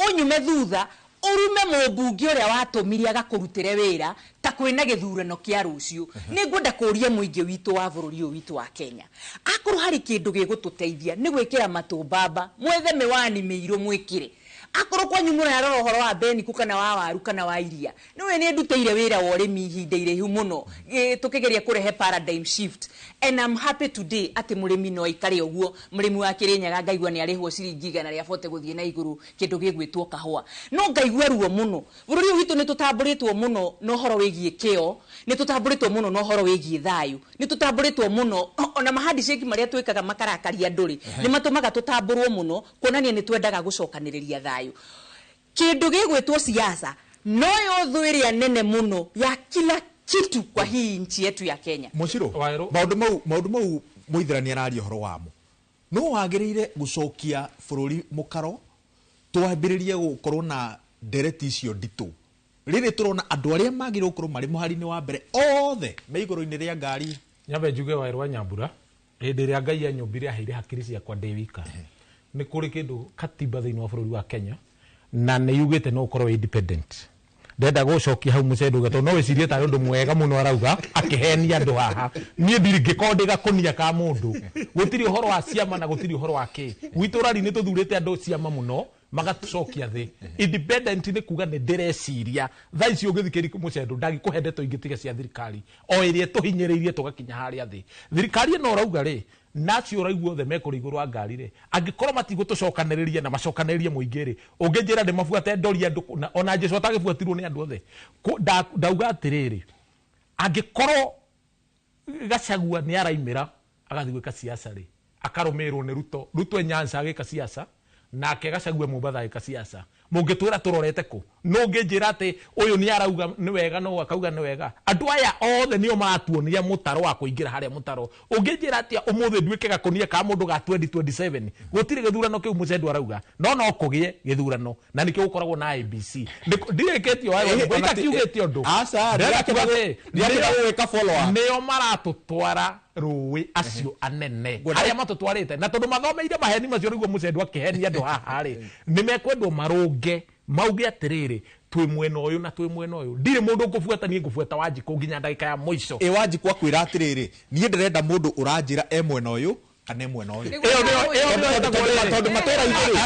ũnyume thutha urume mũmbunge ũrĩa watũmire agakũrutĩre wĩra ta kwĩna gĩthurano kĩa rũciũ. Nĩ ngwenda kũria mũingĩ witũ wa bũrũri ũyũ witũ wa Kenya, akorwo harĩ kĩndũ gĩgũtũteithia nĩ gwĩkĩra matũ mbamba, mwethe mĩwani mĩirũ mwĩkĩre. Akorwo kwanyu mũrarora ũhoro wa beniku kana wa waru kana wa iria, nĩwe nĩ ndutĩire wĩra wa ũrĩmi ihinda iraihu mũno, tũkĩgeria kũrehe paradigm shift, and I'm happy today atĩ mũrĩmi no aikare ũguo. Mũrĩmi wa Kĩrĩnyaga ngaigua nĩ arĩhwo ciringi 140 gũthiĩ na igũrũ kĩndũ gĩgwĩtwo kahũa, no ngaigua ruo mũno. Bũrũri ũyũ witũ nĩ tũtambũrĩtwo mũno na ũhoro wĩgiĩ kĩo, nĩ tũtambũrĩtwo mũno na ũhoro wĩgiĩ thayũ, nĩ tũtambũrĩtwo mũno ona mahandiceki marĩa twĩkaga makarakaria andũ rĩ, nĩ matũmaga tũtambũrwo mũno, kuonania nĩ twendaga gũcokanĩrĩria thayũ. Kĩndũ gĩgwĩtwo siasa no yo thũ ĩrĩa nene mũno ya kila kitu kwa hii nchi yetu ya Kenya. Mũcirũ, maũndũ mau mũithĩrani araria ũhoro wamo, no wagĩrĩire gũcokia bũrũri mũkaro, twambĩrĩrie gũkorwo na ndereti icio nditũ. Rĩrĩ tũrona andũ arĩa magĩrĩirwo gũkorwo marĩ mũhari-inĩ wa mbere othe me igũrũ-inĩ rĩa ngari. Nyambe njuge Waweru wa Nyambura, hĩndĩ ĩrĩa Ngai anyũmbire aheire hakiri ciakwa ndĩ wika. Nĩ kũrĩ kĩndũ katiba thĩinĩ wa bũrũri wa Kenya na nĩ yugĩte no ũkorwo independent. Ndenda gũcokia hau mũcendo uge tondũ no wĩcirie tarĩ ũndũ mwega mũno arauga akĩhenia andũ haha. Niĩ ndirĩ ngĩkorwo ndĩ gakũnia ka mũndũ, gũtirĩ ũhoro wa ciama na gũtirĩ ũhoro wa kĩ. Gwitũ rari nĩ tũthurĩte andũ ciama mũno magatũcokia thĩ. Independent nĩ kuga nĩ ndĩreciria thaa ici ũngĩthikĩrĩria mũcendo ndangĩkũhe ndeto ingĩ tiga cia thirikari o ĩrĩa ĩtũhinyĩrĩirie tũgakinya harĩa thĩ. Thirikari ĩno ũrauga rĩ, nacio ũraigua othe mekũrĩ igũrũ wa ngari rĩ, angĩkorwo matigũtũcokanĩrĩria na macokanĩrĩrie mũingĩ rĩ, ũngĩnjĩra ndĩmabuate ndori andũ ona Jesũ atagĩbuatirwo nĩ andũ othe. Ndauga atĩrĩrĩ, angĩkorwo Gachagua nĩ araimĩra agathiĩ gwĩka siasa rĩ, akarũmĩrĩrwo nĩ Ruto, Ruto e Nyanza agĩka siasa, nake Gachagua Mombatha agĩka siasa, mũngĩtwĩra tũrorete kũ? No ũngĩnjĩra atĩ ũyũ nĩ arauga nĩ wega no akauga nĩ wega. Andũ aya othe nĩo maratuonia mũtaro wa kũingĩra harĩa mũtaro. Ũngĩnjĩra atĩa ũmũthĩ nduĩke gakũnia ka mũndũ ga 2027? Gũtirĩ gĩthurano kĩu mũcendo arauga, no kũgĩe gĩthurano na nĩkĩo gũkoragwo na IEBC. Ndirĩkĩtie itakiugĩte ũndũ. Nĩo maratũtwara rũĩ acio anene arĩa matũtwarĩte, na tondũ mathomeire maheni macio nĩguo mũcendo akĩhenia andũ haha rĩ, nĩ mekwendwo marũnge mauge atĩrĩrĩ twĩ mwena ũyũ na twĩ mwena ũyũ. Ndirĩ mũndũ ngũbuata, niĩ ngũbuata Wanjikũ nginya ndagĩka ya mũico. Ĩ Wanjikũ akwĩra atĩrĩrĩ, niĩ ndĩrenda mũndũ ũranjĩra e mwena ũyũ kana e mwena ũyũ. Tondũ matũra-inĩ rĩ,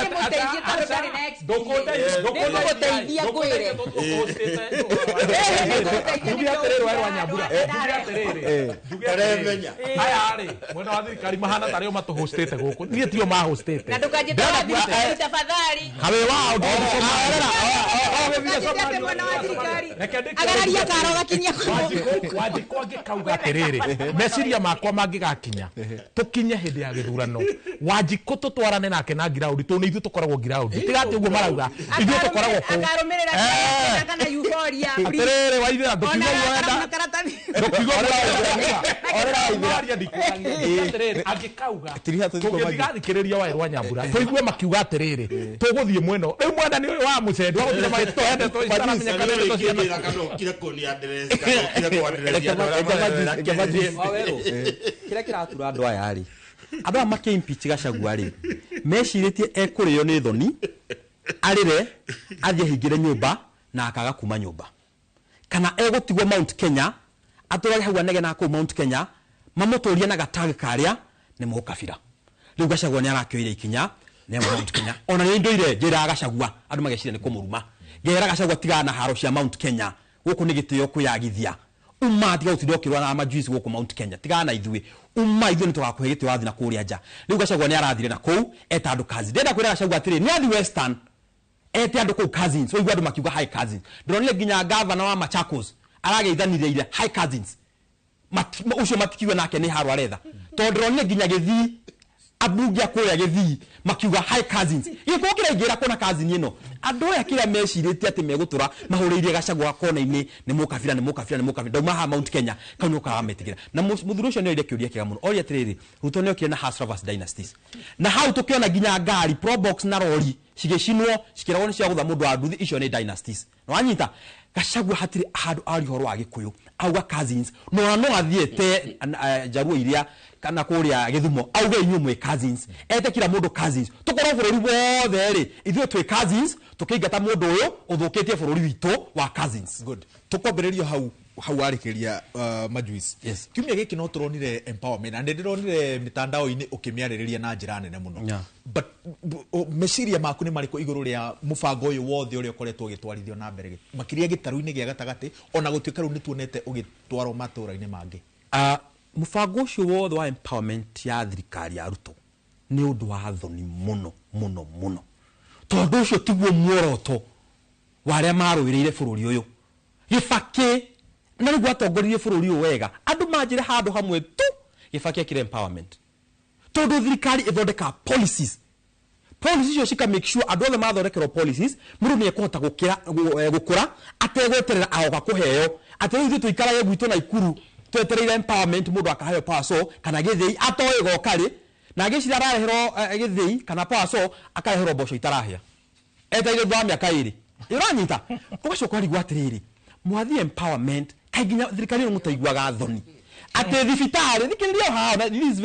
Nĩngũgũteithia ngwĩre. Njuge atĩrĩrĩ Waweru wa Nyambura, njuge atĩrĩrĩ, aya rĩ mwena wa thirikari mahana tarĩ o matũhostĩte gũkũ, niĩ tio mahostĩte. Na ndũkanjĩte wa thirikari tafadhali. Kawe wao Ndũkanjĩte mwena wa thirikari. Agararia karo gakinyia kũ. Wanjikũ angĩkauga atĩrĩrĩ, meciria makwa mangĩgakinya tũkinye hĩndĩ ya gĩthurano, Wanjikũ tũtwarane nake na ngiraundi, tondũ nĩ ithuĩ tũkoragwo ngiraundi, tiga atĩ ũguo marauga ithuĩ tũkoragwo kũu. Akarũmĩrĩra kana euphoria. Atĩrĩrĩ Waithera, ndũkiuga ũguo wenda, ndũkiuga ũguo wenda. Angĩkauga tũngĩthigathikĩrĩria Waweru wa Nyambura tũigue makiuga atĩrĩrĩ tũgũthiĩ mwena rĩu, mwena nĩ ũyũ wa mũcendo agũthiĩ magĩtũhe ndeto itaramenya kana ndeto cia Kĩrĩa kĩratura andũ aya rĩ, andũ aya makĩ-impeach Gachagua rĩ, mecirĩtie ekũrĩo nĩ thoni, arĩre athiĩ ahingĩre nyũmba na akaga kuma nyũmba, kana egũtigwo Mount Kenya atũrage hau anegena kũu Mount Kenya mamũtũrie na gatag karĩa nĩ mũkabira. Rĩu Gachagua nĩ arakĩoire ikinya nĩ Mount Kenya. Ona nĩ ndoire njĩra Gachagua andũ mageciria nĩ kũmũruma. Ngera Gachagua tigana na haro cia Mount Kenya. Gũkũ nĩ gĩtĩo kwĩyagithia. Uma tiga gũtinda ũkĩrũa na majuice gũkũ Mount Kenya. Tigana na ithuĩ. Uma ithuĩ nĩ tũgakũhe gĩtĩo wathiĩ na kũrĩa nja. Rĩu Gachagua nĩ arathire na kũu eta andũ kazi. Ndĩrenda kwĩra Gachagua atĩrĩ, nĩ athi Western ete andũ kũu cousins. Ũigua andũ makiuga hi cousins. Ndĩronire nginya gavana wa Machakos arageithanire ira hi cousins. Ucio matikiuga nake nĩ haro aretha. Tondũ ndĩronire nginya Gĩthii ambunge a kũrĩa Gĩthii makiuga hi cousins. Gĩkũ kĩraingĩra kũna cousin ĩno. Andũ aya kĩrĩa mecirĩtie atĩ megũtũra mahũrĩirie Gachagua kona-inĩ nĩ mũkabira nĩ mũkabira nĩ mũkabira. Ndauma haha Mount Kenya kau nĩko karametigĩra. Na mũthuri ũcio nĩ oire kĩũria kĩega mũno. Oria atĩrĩrĩ, Ruto nĩ okire na Hustlers Dynasties. Na hau tũkĩona nginya ngari Probox na rori cigĩcinwo cikĩragwo nĩ cia gũtha mũndũ wa nduthi, icio nĩ dynasties. Na wanyita Gachagua hatirĩ handũ aria ũhoro wa Gĩkũyũ auga cousins, no no athiĩte Njaruo iria kana kũrĩa Gĩthumo auge inyuĩ mwĩ cousins, ete kila mũndũ cousins, tũkorwo bũrũri wothe rĩ ithuĩ twĩ cousins, tũkĩingata mũndũ ũyũ ũthũkĩtie bũrũri witũ wa cousins. Good. Tũkwambĩrĩria hau hau warĩkĩria majuice. Yes. Kiumia gĩkĩ no tũronire empowerment na nĩndĩronire mitandao-inĩ ũkĩmĩarĩrĩria na njĩra nene mũno. Yeah. But meciria maku nĩ marĩkũ igũrũ rĩa mũbango ũyũ wothe ũrĩa ũkoretwo ũgĩtwarithio na mbere makĩria gĩtarũ-inĩ gĩa gatagatĩ, ona gũtuĩka rĩu nĩtuonete ũgĩtwarwo matũũra-inĩ mangĩ? Mũbango ũcio wothe wa empowerment ya thirikari ya Ruto nĩ ũndũ wa thoni mũno mũno mũno, tondũ ũcio tiguo muoroto wa arĩa marũĩrĩire bũrũri ũyũ. Gĩbakĩ na nĩguo atongoririe bũrũri ũyũ wega, andũ manjĩre handũ hamwe tu Gĩbakĩ ekire empowerment, tondũ thirikari ĩthondekaga policies. Policies icio cika make sure andũ othe mathondekerwo policies, mũndũ nĩ ekũhota gũkũra ategweterera agoka kũheo. Atĩ rĩu ithuĩ tũikarage gwitũ Naikuru twetereire empowerment, mũndũ akaheo power saw kana gĩthĩi atoĩ goka rĩ, na agĩciria arareherwo gĩthĩi kana power saw, akareherwo mboco itarahĩa etereire thutha wa mĩaka ĩrĩ. Ũranyita? Ũgacoka ũkarigwo atĩrĩrĩ, mwathi empowerment kaĩ nginya thirikari ĩno mũtaiguaga thoni atĩ thibitarĩ, thikĩrĩria haha, this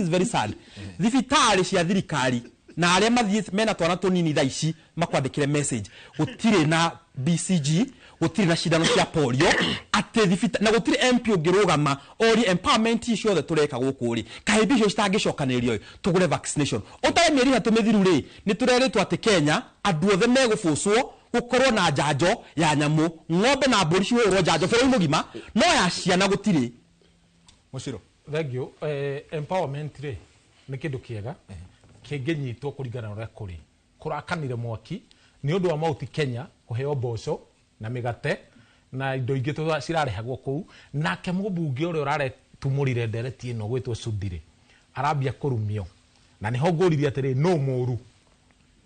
is very sad. Thibitarĩ cia thirikari na arĩa mathiĩ mena twana tũnini thaa ici makwandĩkĩre message, gũtirĩ na BCG, gũtirĩ na cindano cia polio, atĩ thibitarĩ na gũtirĩ MP ũngĩrũgama orie empowerment ici ciothe tũreka gũkũ rĩ, kaĩ mbia icio citangĩcokanĩrĩrio ĩ, tũgũre vaccination. Ũtarĩ mĩeri ĩtatũ mĩthiru rĩ, nĩ tũrerĩtwo atĩ Kenya andũ othe megũbũcwo gũkorwo na njanjo ya nyamũ, ng'ombe na mbũri cihũrwo njanjo bũrũri mũgima, no ya ciana gũtirĩ. Mũciro. Thank you. Empowerment rĩ nĩ kĩndũ kĩega kĩngĩnyitwo kũringana na ũrĩa kũrĩ. Kũrakanire mwaki nĩ ũndũ wa Mount Kenya kũheo mboco na mĩgate na indo ingĩ cirarehagwo kũu. Nake mũmbunge ũrĩa ũraretumũrire ndereti ĩno gwĩtwo Sudire arambia kũrumio, na nĩho ngũririe atĩrĩ, nũ mũũru,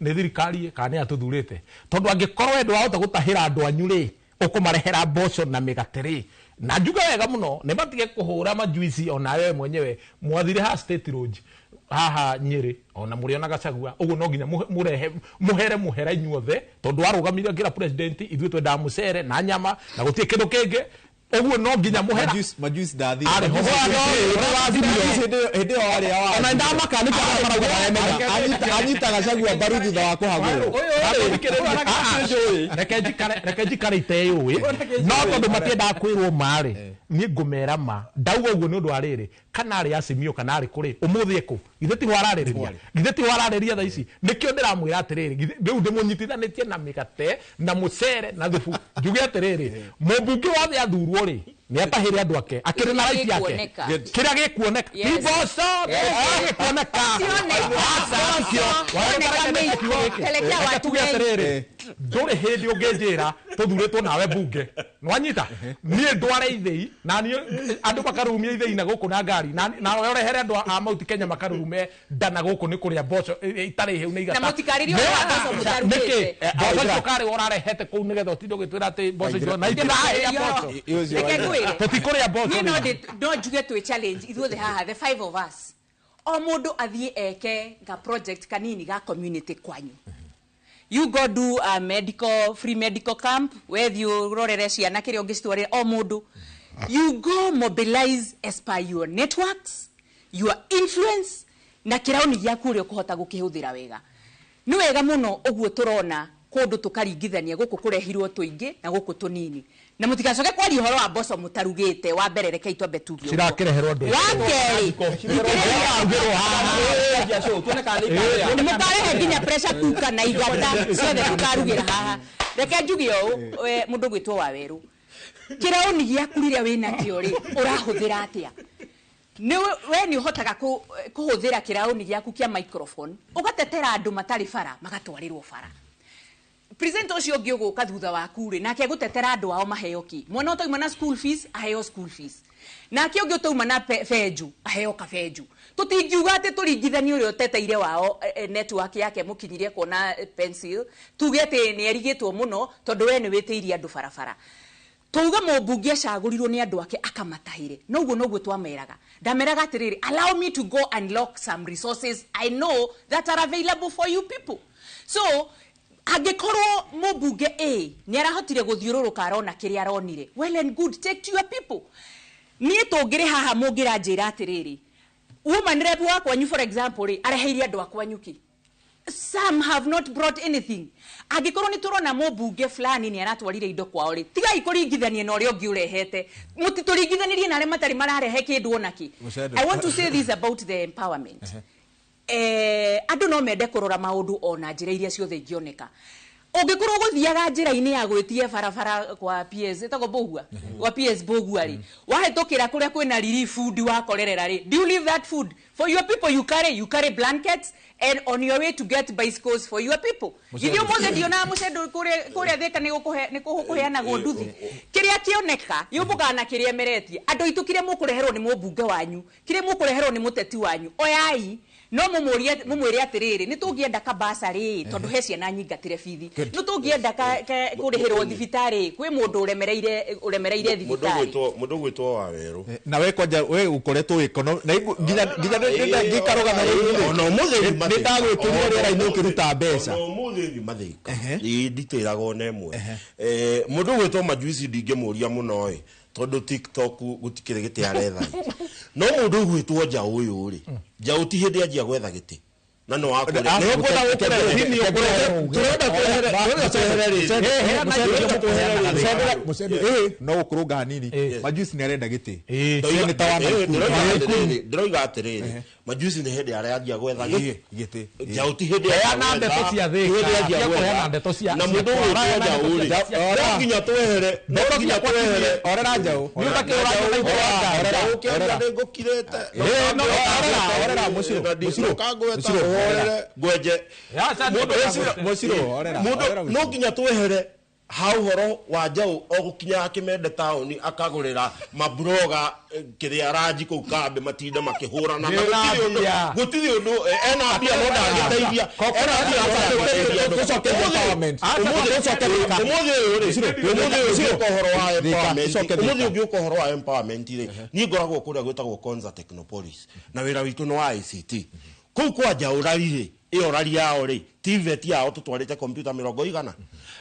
nĩ thirikari kana nĩ atũthurĩte? Tondũ angĩkorwo we ndwahota gũtahĩra andũ anyu rĩ, ũkũmarehera mboco na mĩgate rĩ, na njuge wega mũno nĩ matige kũhũra majuici. Ona wewe mwenyewe mwathire ha State Lodge haha Nyĩrĩ, ona mũrĩona Gachagua ũguo no nginya mũrehe mũhere mũhera inyuothe, tondũ warũgamire akĩra president ithuĩ twendaga mũcere na nyama na gũtirĩ kĩndũ kĩngĩ, ũguo no nginya mũhera. Majuice ndathire. Arĩ ho. Hĩndĩ ĩyo arĩ wa Ona ndamaka nĩ kĩrĩa marauga maremenya. Anyita Gachagua mbaru thutha wa kũhagũrwo. Reke njikare iteyũĩ, no tondũ matiendaga kwĩrwo ma rĩ, niĩ ngũmera ma. Ndauga ũguo nĩ ũndũ wa rĩrĩ, kana arĩ Azimio kana arĩ kũrĩ ũmũthĩ ekũ, githĩ tiho ararĩrĩria, githĩ tiho ararĩria thaa ici? Nĩkĩo ndĩramwĩra atĩrĩrĩ, rĩu ndĩmũnyitithanĩtie na mĩgate na mũcere na thubu. Njuge atĩrĩrĩ, mũmbunge wothe athurwo rĩ, nĩ atahĩre andũ ake akĩrĩ na right yake, kĩrĩa gĩkuoneka ti mboco, kĩrĩa gĩkuoneka. Reke tuge atĩrĩrĩ, ndũrĩ hĩndĩ ũngĩnjĩra tũthurĩtwo nawe mbunge, nĩwanyita niĩ ndware ithĩi na niĩ andũ makarurumia ithĩi na gũkũ na ngari, nawe ũrehere andũ a Mount Kenya makarurume nda na gũkũ nĩ kũrĩa mboco itarĩ hĩu nĩ igata. Na mũtikarĩrie ũhoro wa mboco mũtarugĩte. Nĩkĩ mboco icio karĩ ũrarehete kũu nĩgetha ũtinde ũgĩtwĩra atĩ mboco icio na itirahĩa mboco? Reke ngwĩre. Tũtikũrĩa mboco Niĩ no rĩu. No njuge twĩ challenge ithuothe haha, the five of us, o mũndũ athiĩ eke ga project kanini ga community kwanyu. You go do a medical, free medical camp, wethiĩ ũrorere ciana kĩrĩa ũngĩcitwarĩra o mũndũ. You go mobilize as per your networks, your influence na kĩrauni gĩaku ũrĩa ũkũhota gũkĩhũthĩra wega. Nĩ wega mũno ũguo tũrona Kũndũ tũkaringithania gũkũ kũrehirwo tũingĩ na gũkũ tũnini, na mũtigacoke kwaria ũhoro wa mboco mũtarugĩte. Wa mbere, rekei twambe tuge ũguo. Cirakereherwo andũ. Wa kerĩ, mũkarehe nginya pressure cooker na igata ciothe tũkarugĩra haha. Reke njuge ũũ, mũndũ gwĩtwo Wawerũ, kĩraũni gĩaku rĩrĩa wĩnakĩo rĩ, ũrahũthĩra atĩa? Nĩ we nĩ ũhotaga kũhũthĩra kĩraũni gĩaku kĩa microphone ũgatetera andũ matarĩ bara magatwarĩrwo bara? Presenter ũcio ũngĩ ũgũka thutha waku rĩ, nake agũtetera andũ ao maheo kĩ? Mwana ũtauma na school fees aheo school fees, nake ũngĩ ũtauma na benju aheo kabenju. Tũtingiuga atĩ tũringithanie ũrĩa ũteteire wao, network yake mũkinyirie kuona pencil, tuge atĩ nĩ erigĩtwo mũno tondũ we nĩ wĩtĩirie andũ barabara. Tuuga mũmbunge acagũrirwo nĩ andũ ake akamatahĩre, noguo noguo twameraga. Ndameraga atĩrĩrĩ, allow me to go and lock some resources I know that are available for you people. So angĩkorwo mũmbunge A nĩ arahotire gũthiũrũrũka arona kĩrĩa aronire, well and good, take to your people. Niĩ tũngĩrĩ haha mũngĩranjĩra atĩrĩrĩ, woman rep wa kwanyu, for example rĩ, areheire andũ a kwanyu kĩ? Some have not brought anything. Angĩkorwo nĩ tũrona mũmbunge fulani nĩ aratwarire indo kwao rĩ, tigai kũringithania na ũrĩa ũngĩ ũrehete. Mũtitũringithanirie na arĩa matarĩ mararehe kĩndũ ona kĩ. Mũcendo. I want to say this about the empowerment. Andũ no mende kũrora maũndũ ona njĩra iria ciothe ingĩoneka. Ũngĩkorwo ũgũthiaga njĩra-inĩ ya gwĩtia barabara kwa PS ĩtagwo Mbũgua, kwa PS Mbũgua rĩ, wahĩtũkĩra kũrĩa kwĩna relief food wakorerera rĩ, do you leave that food for your people? You carry blankets and on your way to get bicycles for your people. Githĩ ũmũthĩ ndionaga mũcendo kũrĩa Thĩka nĩ kũheanagwo nduthi? Kĩrĩa kĩoneka yũmbũkaga na kĩrĩa emeretie andũ aitũ. Kĩrĩa mũkũreherwo nĩ mũmbunge wanyu, kĩrĩa mũkũreherwo nĩ mũteti wanyu, oyai no mũmũrie, mũmwĩre atĩrĩrĩ, nĩ tũngĩenda kabasa rĩ, tondũ he ciana nyingatĩre bithi, nĩ tũngĩenda kũrĩhĩrwo thibitarĩ, kwĩ mũndũ ũremereire Mũndũ thibitarĩ. Mũndũ gwĩtwo Wawerũ. Na we kwanja we ukoretwo wĩkono na nginya ngĩkarũgana. Ona ũmũthĩ nyuma nĩ Thĩka. ndagwĩkĩrire rĩera-inĩ ũkĩruta mbeca. Ona ũmũthĩ nyuma Thĩka. Ĩĩ, nditĩraga ona ĩmwe. Mũndũ gwĩtwo Majuici ndingĩmũria mũno ĩ, tondũ TikTok gũtikĩrĩ gĩtĩ aretha ĩ. No mũndũ ũgwĩtwo Njaũ ũyũ rĩ, Njaũ ti hĩndĩ anjia gwetha gĩtĩ na no Ah, no gũkũrũnga hanini, Majuici nĩ arenda gĩtĩ, Senator wa Nakuru. Ndĩroiga atĩrĩrĩ, Majuici nĩ hĩndĩ aranjia gwetha gĩtĩ. Gĩtĩ. Njaũ ti hĩndĩ Heana ndeto cia ti hĩndĩ Thĩka, anjia cia gwetha. kũheana ndeto Na cia mũndũ ũgwĩtwo kũheana Njaũ ndeto rĩ, no nginya twehere, no nginya twehere. Orera Njaũ. Nĩ ũtakĩũragia na ithe wa nganja. Njaũ kĩambia nĩ ngũkirĩte. Ĩĩ, no, orera, orera, Mũcirũ, Mũcirũ, Ũkangweta Mũcirũ, orera. ũhorere ngwenje. Mũndũ Mũcirũ, orera, orera. Mũndũ no nginya twehere ha ũhoro wa Njaũ o gũkinyaga Kĩmende taũni akagũrĩra mabroga kĩrĩa ranji kũu kambĩ matinda makĩhũrana na Ena gũtirĩ ũndũ mbia. Gũtirĩ ũndũ, ena mbia no ndangĩteithia, ena mbia no ndangĩteithia andũ. Tũcoke empowerment. Ũmũthĩ Tũcoke Thĩka. Ũmũthĩ ũyũ rĩ, ũmũthĩ ũyũ ũngĩũka ũhoro wa Thĩka, empowerment, tũcoke Thĩka. ũmũthĩ ũngĩũka ũhoro wa empowerment rĩ, niĩ ngoragwo kũrĩa gwĩtagwo Konza Technopolis na wĩra witũ nĩ wa ICT kũu kwa Njaũ rari rĩ, ĩyo rari yao rĩ, TVET yao tũtwarĩte kompiuta 100,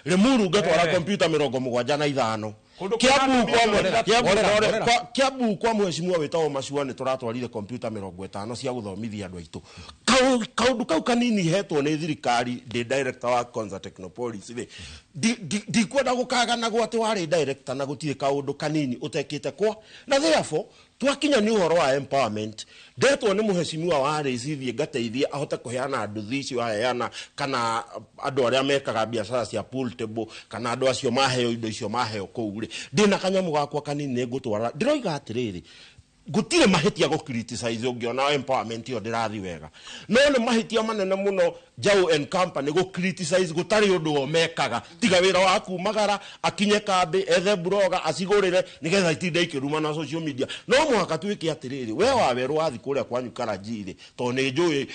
Limuru ngatwara kompiuta 75. Kũndũ Kiambu kũrĩa kwa orera, Kiambu orera, orera. Kiambu kwa mheshimiwa wĩtagwo Macua nĩ tũratwarire kompiuta 50 cia gũthomithia andũ aitũ. Kaũndũ kau kanini hetwo nĩ thirikari ndĩ director wa Konza Technopolis rĩ, ndikwenda gũkaganagwo atĩ warĩ director na gũtirĩ kaũndũ kanini ũtekĩte kwa. Na therefore twakinya nĩ ũhoro wa empowerment, ndetwo nĩ mũheshimiwa wa rĩcirie ngateithie ahote kũheana nduthi icio aheana, kana andũ arĩa mekaga biacara cia pool table, kana andũ acio maheo indo icio maheo kũu rĩ, ndĩna kanyamũ gakwa kanini nĩ ngũtwara. Ndĩroiga atĩrĩrĩ, gũtirĩ mahĩtia gũ criticize ũngĩona empowerment ĩyo ndĩrathi wega, no nĩ mahĩtia manene mũno Njaũ and Company gũ criticize gũtarĩ ũndũ o mekaga tiga wĩra wa kumagara akinye kambĩ ethe buroga acigũrĩre nĩgetha itinde ikĩruma na social media. No mũhaka twĩke atĩrĩrĩ, we Wawerũ wathi kũrĩa kwanyu Karanjirĩ, tondũ nĩ njũĩ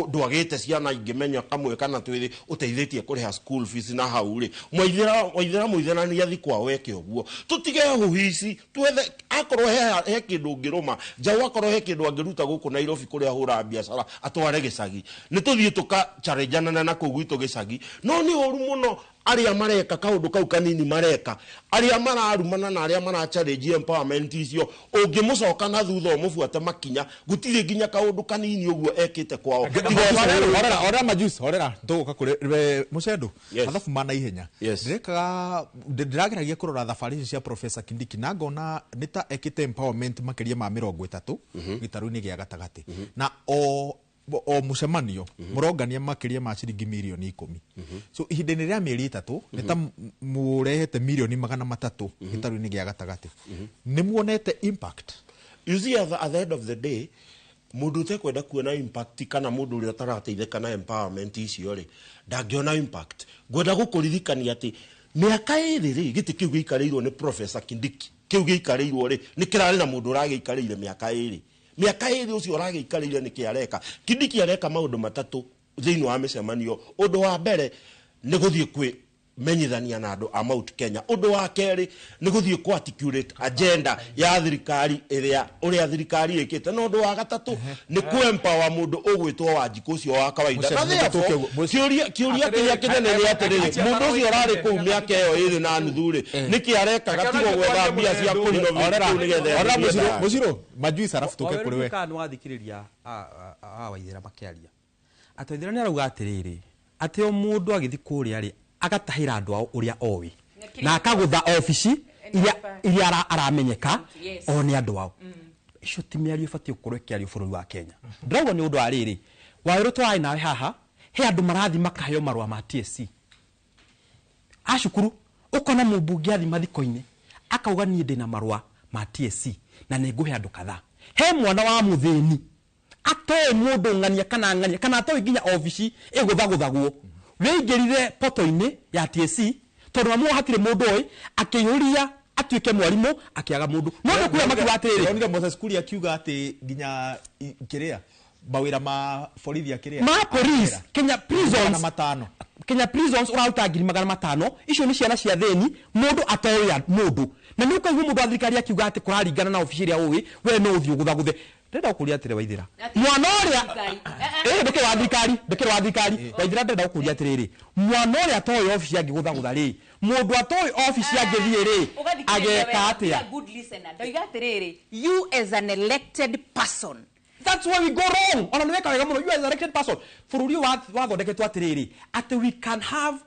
ndwagĩte ciana ingĩmenya kamwe kana twĩrĩ ũteithĩtie kũrĩha school fees na hau rĩ, mwaithĩra mwaithĩra mũithĩrani athi kwao eke ũguo. Tũtige huhi ici, twethe akorwo he kĩndũ ũngĩrũma Njaũ, akorwo he kĩndũ angĩruta gũkũ Nairobi kũrĩa ahũraga biacara atware gĩcagi, nĩ tũthiĩ tũka challengeana na kũu gwitũ gĩcagi. No nĩ ũru mũno Arĩa mareka kaũndũ kau kanini mareka, arĩa mararumana na arĩa mara challenge empowerment icio, ũngĩmũcoka na thutha ũmũbuate makinya, gũtirĩ nginya kaũndũ kanini ũguo ekĩte kwao. Horera, horera majuice, horera tũgũka kũrĩ Mũcendo mathabu ma naihenya. Ndĩrekaga ndĩrageragia kũrora thabarĩ icio cia Professor Kindiki na ngona nĩ ta ekĩte empowerment makĩria ma 30 gĩtarũ-inĩ gĩa gatagatĩ, na o mũcemanio mũrongania makĩria ma ciringi mirioni 10. So ihinda-inĩ rĩa mĩeri 3 nĩ ta mũrehete mirioni 300 gĩtarũ-inĩ gĩa gatagatĩ. Nĩ muonete impact? You see, at the end of the day, mũndũ ũtekwenda kuona impact kana mũndũ ũrĩa ũtarateithĩka na empowerment icio rĩ, ndangĩona impact. Ngwenda gũkũririkania atĩ mĩaka 2 rĩ, gĩtĩ kĩu gĩikarĩirwo nĩ Professor Kindiki, kĩu gĩikarĩirwo rĩ, nĩ kĩrarĩ na mũndũ ũragĩikarĩire mĩaka 2. Mĩaka 2 ũcio ũragĩikarĩire nĩkĩ areka? Kindiki areka maũndũ matatũ thĩinĩ wa mĩcemanio. Ũndũ wa mbere nĩ gũthiĩ kwĩ menyithania na andũ a Mount Kenya. Ũndũ wa kerĩ nĩ gũthiĩ kũ articulate agenda ya thirikari ĩrĩa ũrĩa thirikari ĩkĩte. Na ũndũ wa gatatũ nĩ kũ empower mũndũ ũgwĩtwo Wanjikũ ũcio wa kawaida. Na therefore kĩũria kĩrĩa kĩnene nĩ atĩrĩrĩ, mũndũ ũcio ũrarĩ kũu mĩaka ĩyo 2.5 rĩ, nĩkĩ arekaga tiga gwetha mbia cia kũ renovate kũu nĩgetha Mũcirũ majuice arabu tũke kũrĩ we. Nĩ wathikĩrĩria a Waithera makĩaria, atĩ Waithera nĩ arauga atĩrĩrĩ, atĩ o mũndũ agĩthiĩ kũrĩa rĩ, agatahĩra andũ ao ũrĩa oĩ na akagũtha obici iria aramenyeka o nĩ andũ ao. Icio ti mĩario ĩbatiĩ gũkorwo ĩkĩario bũrũri wa Kenya. Ndĩrauga nĩ ũndũ wa rĩrĩ, Wawerũ tũrarĩ nawe haha, he andũ marathiĩ makaheo marũa ma TSC a cukuru, ũkona mũmbunge athiĩ mathiko-inĩ akauga niĩ ndĩna marũa ma TSC na nĩ ngũhe andũ kadhaa. He mwana wa mũthĩni atoĩ mũndũ ng'ania kana ng'ania kana atoĩ nginya obici ĩgũthagũthagwo, wĩingĩrire poto-inĩ ya TSC tondũ mamu hatirĩ mũndũ ũĩ, akĩihũria atuĩke mwarimũ akĩaga mũndũ. No nĩ kuga makiuga atĩrĩrĩ, Ndĩronire Moses Kuria akiuga atĩ nginya kĩrĩa mawĩra ma borithi akĩrĩa ma police Kenya prisons 500, Kenya prisons ũraruta 500,000. Icio nĩ ciana cia thĩni, mũndũ atoĩ mũndũ. Na nĩ ũkaigua mũndũ wa thirikari akiuga atĩ kũraringana na obici ĩrĩa ũĩ, we no ũthiĩ ũgũthagũthe. Ndĩrenda gũkũria atĩrĩ Waithera, mwana ũrĩa ndĩkĩrĩ wa thirikari, ndĩkĩrĩ wa thirikari Waithera, ndĩrenda gũkũria atĩrĩrĩ, mwana ũrĩa atoĩ obici angĩgũthagũtha rĩ, mũndũ atoĩ obici angĩthiĩ rĩ, ageka atĩa? Good listener, ndoiga atĩrĩrĩ, you as an elected person, that's why we go wrong. Ona nĩweka wega mũno, you as an elected person. Bũrũri ũyũ wathondeketwo atĩrĩrĩ, atĩ we can have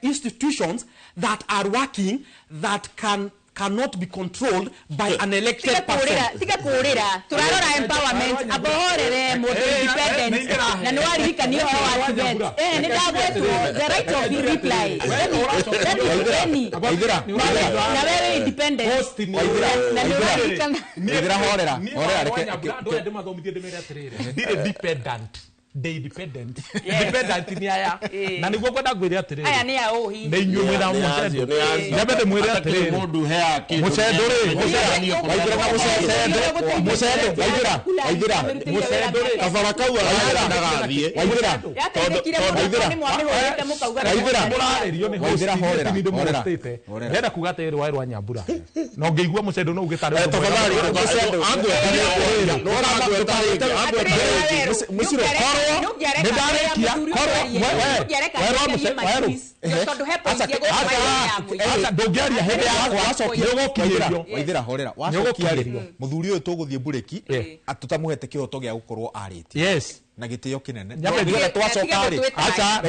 institutions that are working that cannot be controlled by an elected person. Tiga kũrĩra, tũrarora empowerment, abohorere mũndũ independent, na nĩ waririkania ũhoro wa TVET. Nĩ ndagwetwo the right of reply. Na wewe independent. Na nĩ waririkana. Waithera horera, horera reke andũ aya ndĩmathomithie ndĩmere atĩrĩrĩ, ndirĩ dependent, ndĩ independent. Dependent nĩ aya, na nĩguo ngwenda ngwĩre atĩrĩrĩ, aya nĩ a ũhi, nĩ inyuĩ mwĩna Mũcendo. Nyambe ndĩmwĩre atĩrĩrĩ, Mũcendo rĩ, Waithera na Mũcendo, Waithera, Waithera, Mũcendo rĩ, kabara kau arathiĩ Waithera, Waithera, mũrarĩrio nĩ Waithera, horera, ndĩmũhostĩte. Ndĩrenda kuga atĩrĩrĩ, Wawerũ wa Nyambura, na ũngĩigua Mũcendo no uge tarĩ ũndũ mwega. Tafadhali, Mũciro, nĩ ndarĩkia, korwo Wawerũ, aca ndũngĩaria hĩndĩ yakwa, nĩũgũkinyĩrio. Waithera horera, wacokia rĩ, mũthuri ũyũ tũgũthiĩ mburĩki tũtamũhete kĩhoto gĩa gũkorwo arĩtie Yes. na gĩtĩo kĩnene. Nyambe Nĩgetha twacoka rĩ, aca